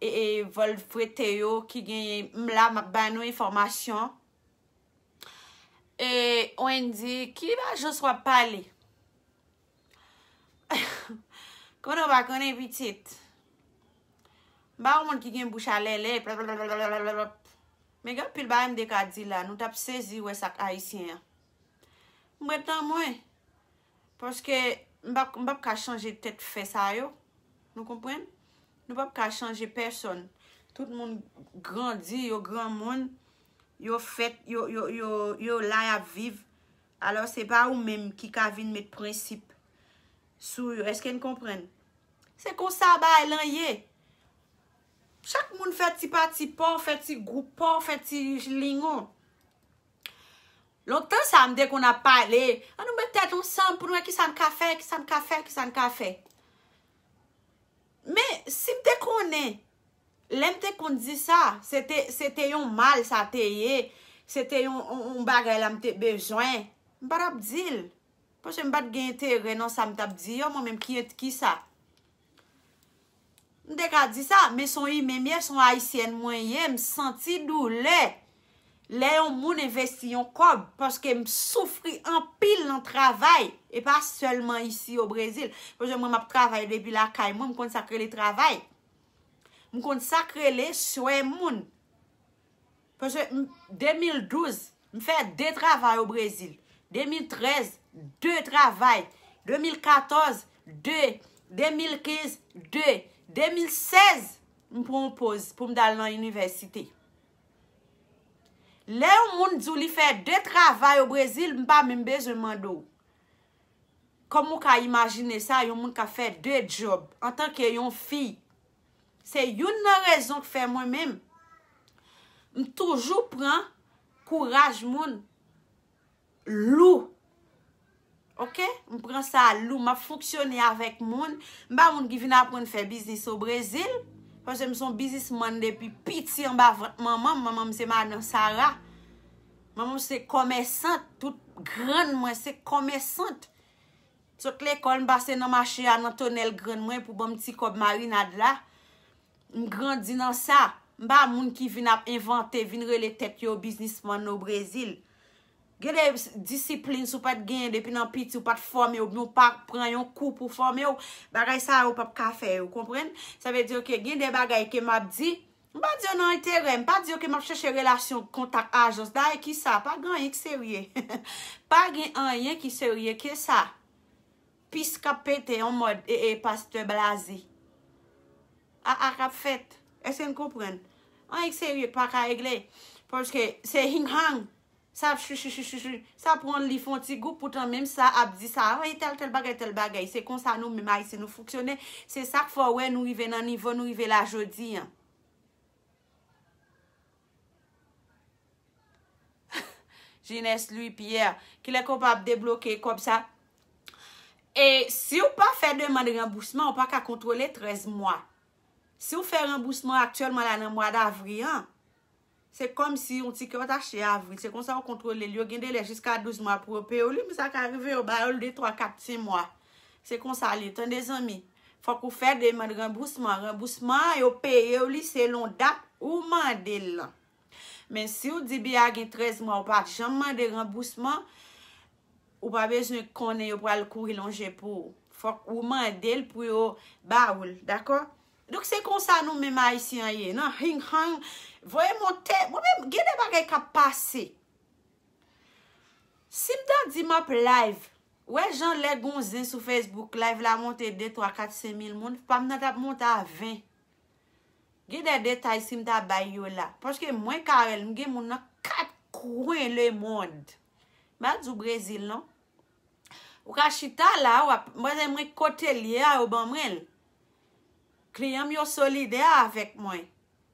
e, e vòl frete yo, ki gen, m la, m ap bay nou enfòmasyon. E Wendy, ki ajans w ap pale? Konnen w pa konnen pitit. M pa yon moun ki gen bouch a lèlè. Men gen anpil bagay m te ka di la, nou t ap sezi wè sa k ayisyen an. M ret nan mwen. Paske m p ap, m p ap ka chanje tèt fè sa yo. Nou konprann? Nou p ap ka chanje pèsonn. Tout moun grandi, yo granmoun, yo fèt, yo, yo, yo, yo la y ap viv. Alò, se pa ou menm ki ka vin met prensip sou yo. Èske n konprann? Se konsa bagay lan ye. Chak moun fè ti pati pa w, fè ti gwoup pa w, fè ti lingon. Lontan sa, m te konn ap pale, ann nou met tèt ansanm pou n wè kisa n ka fè, kisa n ka fè, kisa n ka fè. Men, si m te konnen, lè m te konn di sa, se te, se te yon mal sa te ye, se te yon, yon, yon bagay la m te bezwen, m pa t ap di l. Paske m pa t gen enterè nan sa m t ap di yo, mwen menm ki, ki sa. M te ka di sa, men se yon imen m ye, se yon ayisyèn mwen ye, m santi doulè. Lè yon moun envesti yon kòb, paske m soufri anpil nan travay, e pa sèlman isi o Brezil. Paske mwen, m ap travay depi lakay mwen, m konn sa k rele travay. M konn sa k rele swè moun. Paske m, de mil douz, m fè de travay o Brezil. De mil trèz, de travay. De mil katòz, de. De mil kenz, de. De mil sèz, m pran yon poz pou m t al nan inivèsite. Lè yon moun di w li fè de travay o Brezil, m pa menm bezwen mande w. Kòman w ka imajine sa, yon moun k ap fè de djòb antanke yon fi? Se youn nan rezon k fè mwen menm, m toujou pran kouraj moun lou. Oke? M pran sa lou. M ap fonksyone avèk moun. M pa moun ki vin aprann fè biznis o Brezil. Paske m se yon biznismann depi piti anba vant manman m. Manman m se madan Sara. Manman m se kòmèsant. Tout grann mwen se kòmèsant. Sot lekòl, m pase nan mache a, nan tonèl grann mwen pou ban m ti kòb marinad la. M grandi nan sa. M pa moun ki vin ap envante, vin rele tèt yo biznismann o Brezil. Gen de disiplin, si w pa t genyen depi nan piti, ou pa t fòme, oubyen ou pa pran yon kou pou fòme w, bagay sa yo p ap ka fè yo, konprann? Sa vle di ke gen de bagay ke m ap di, m pa di yo nan enterè, m pa di yo ke m ap chèche relasyon, kontak, ajans. Dayè, ki sa? Pa gen anyen ki serye. Pa gen anyen ki serye ke sa. Pis k ap pete yon mòd, e, e, pastè blaze. A, a k ap fèt. Èske n konprann? Anyen k serye pa ka regle. Paske se hing hang. Sa ap chou, chou, chou, chou, chou. Sa pran li fè yon ti gwoup, poutan menm sa ap di sa. Ay, tèl, tèl bagay, tèl bagay. Se konsa nou menm Ayisyen nou fonksyone. Se sa k fè w wè nou rive nan nivo nou rive la jodi an. Jeunesse Louis Pierre, kilè ke w p ap debloke kòb sa? E si w pa fè demann ranbousman, w pa ka kontwole trèz mwa. Si w fè ranbousman aktyèlman la nan mwa davri an, se kòmsi yon tikè w t achte avril. Se konsa w kontwole l. Yo gen delè jiska douz mwa pou yo peye w li, men sa ka rive yo ba yo l de, twa, kat, senk mwa. Se konsa l ye, tande zanmi. Fòk ou fè demann ranbousman. Ranbousman an, yo peye w li selon dat ou mande l lan. Men si w di byen a gen trèz mwa, ou pa janm mande ranbousman, ou pa bezwen konnen yo pral kouri lonje pou ou. Fòk ou mande l pou yo ba ou l, dakò? Donk, se konsa nou menm Ayisyen an ye, nan hing hang, voye monte. Mwen menm, gen de bagay k ap pase. Si m ta di m ap live, wè jan lè gon zen sou Facebook, live la monte de, twa, kat, senk mil moun, pa m nan t ap monte a ven. Gen de detay si m ta bay yo la. Paske mwen, Carel, m gen moun nan kat kwen lemonn. M pa di w Brezil, non. Ou ka chita la, w ap, mwen, mwen kote l ye a, yo ban mwen l. Kliyan m yo solidè avèk mwen.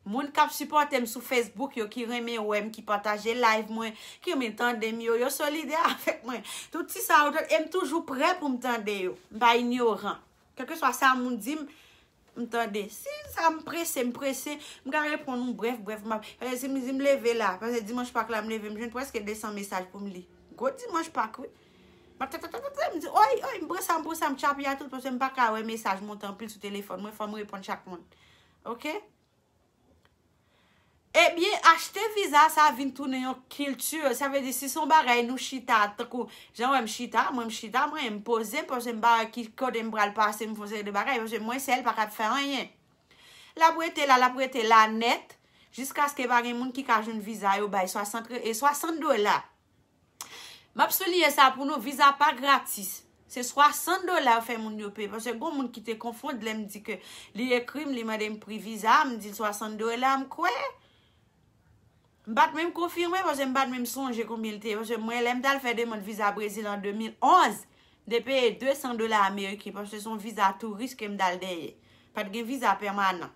Moun k ap sipòte m sou Facebook yo, ki renmen wè m, ki pataje live mwen, ki renmen tande m yo, yo solidè avèk mwen. Tout ti sa yo, e m toujou prè pou m tande yo. M pa inyoran. Kèlkeswa sa moun di m, m tande. Si sa m prese, m prese, m ka reponn ou brèf, brèf, m ap, paske si m, si m leve la, paske dimanch Pak la, m leve, m jwenn prèske de san mesaj pou m li. Gwo dimanch Pak, wi. M di, oy, oy, m pran sa, m pran sa, m tchape a tout, paske m pa ka wè mesaj monte anpil sou telefòn mwen, fò m reponn chak moun. Oke? Ebyen, achte viza, sa vin tounen yon kilti. Sa vle di, si se yon bagay nou chita, tankou, jan wè m chita, mwen m chita, mwen m poze, paske m pa wè ki kote m pral pase, m fè yon seri de bagay, paske mwen sèl pa ka fè anyen. L ap rete la, l ap rete la nèt, jiskaske pa gen moun ki ka jwenn viza, yo bay swasant re-, e swasant dola. M ap souliye sa pou nou, viza pa gratis. Se swasant dola yo fè moun yo peye. Paske gon moun ki te konfonn lè m di ke li ekri m, li mande m pri viza, m di l swasant dola, m kwè. M pa t menm konfime, paske m pa t menm sonje konbyen l te ye. Paske mwen, lè m t al fè demann viza Brezil an de mil onz, m te peye de san dola ameriken, paske se yon viza touris ke m t al dèyè. Pa t gen viza pèmanan.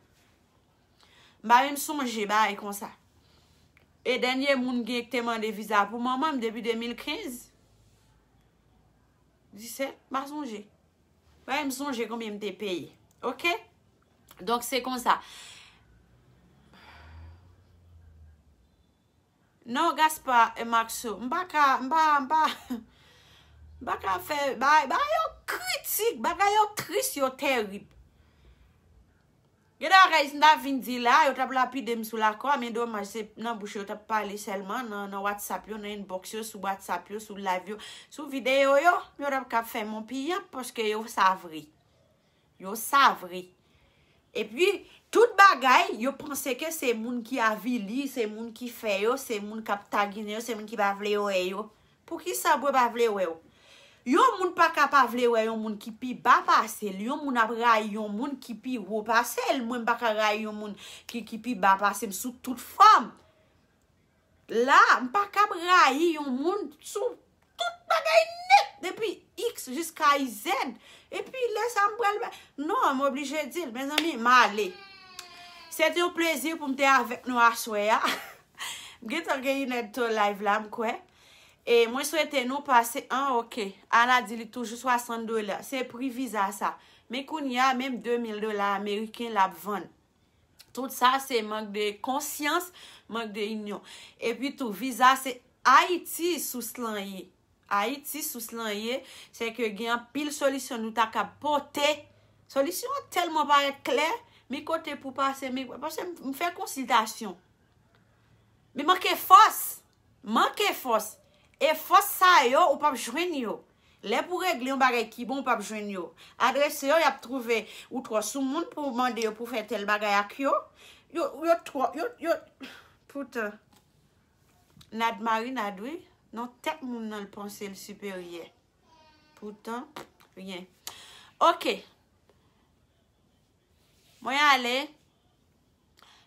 M pa menm sonje bagay konsa. E dènye moun gen ki te mande viza pou manman m depi de mil kenz, disèt, m pa sonje. M pa menm sonje konbyen m te peye. Oke? Donk, se konsa. Non, Gaspard e Maxo, m pa ka, m pa, m pa, m pa ka fè, bagay, bagay yo kritik, bagay yo tris, yo terib. Gen de bagay, si m ta vin di la, yo t ap lapide m sou lakò, men domaj, se nan bouch yo t ap pale sèlman, nan, nan WhatsApp yo, nan inbox yo, sou WhatsApp yo, sou live yo, sou videyo yo, yo t ap ka fè m yon piyap, paske yo sa vre. Yo sa vre. Epi, tout bagay, yo panse ke se moun ki avili, se moun ki fè yo, se moun k ap taginen yo, se moun ki pa vle wè yo. Poukisa pou yo pa vle wè w? Yon moun pa ka pa vle wè yon moun ki pi ba pase l. Yon moun ap rayi yon moun ki pi wo pase l. Mwen, m pa ka rayi yon moun ki, ki pi ba pase m sou tout fòm. La, m pa ka rayi yon moun sou tout bagay nèt, depi X jiska Z. Epi lè sa m pral ba-, non, m oblije di l, mezanmi, m ale. Se te yon plezi pou m te avèk nou aswè a. M gentan gen inèdtan live la, m kwè. E mwen swete nou pase, an, oke. Ana di li toujou swasant dola. Se pri viza sa. Men kounye a, menm de mil dola ameriken l ap vann. Tout sa se mank de konsyans, mank de inyon. Epi tou, viza se Ayiti sous lan ye. Ayiti sous lan ye, se ke gen anpil solisyon nou ta kab pote. Solisyon an tèlman parèt klè, mi kote pou pase, mi, paske m, m fè konsiltasyon. Mi manke fòs. Manke fòs. E fòs sa yo, ou p ap jwenn yo. Lè pou regle yon bagay ki bon, ou p ap jwenn yo. Adrese yo, y ap twouve ou twò sou moun pou mande yo pou fè tèl bagay ak yo. Yo, yo twò, yo, yo, poutan. Nad marinad, wi. Non, tèt moun nan l panse l siperyè. Poutan, ryen. Oke. Mwen ale.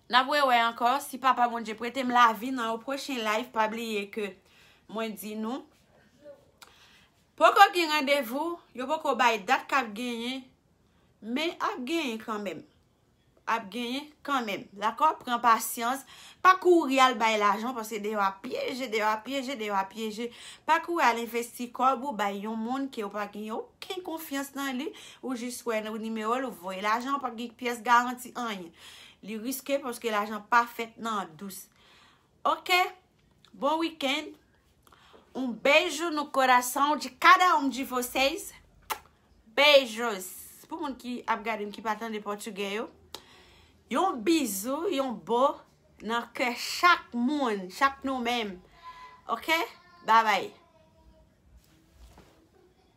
N ap rewè ankò. Si Papa Bondye prete m lavi nan yon pwochen live, pa bliye ke mwen di nou, poko gen randevou, yo poko bay dat k ap genyen, men ap genyen kanmenm. Ap genyen kanmenm. Dakò? Pran pasyans. Pa kouri al bay lajan, paske deyò a pyeje, deyò a pyeje, deyò a pyeje. Pa kouri al envesti kòb ou bay yon moun ke w pa gen okenn konfyans nan li, ou jis wè nan nimewo l, ou voye lajan, ou pa gen pyès garanti anyen. Li riske paske lajan pa fèt nan dous. Oke? Bon weekend. Um beijo no coração de cada um de vocês. Beijos. Pou moun ki ap gade m ki pa tande pòtigè yo, yon bizou, yon bo nan kè chak moun, chak nou menm. Oke? Babay.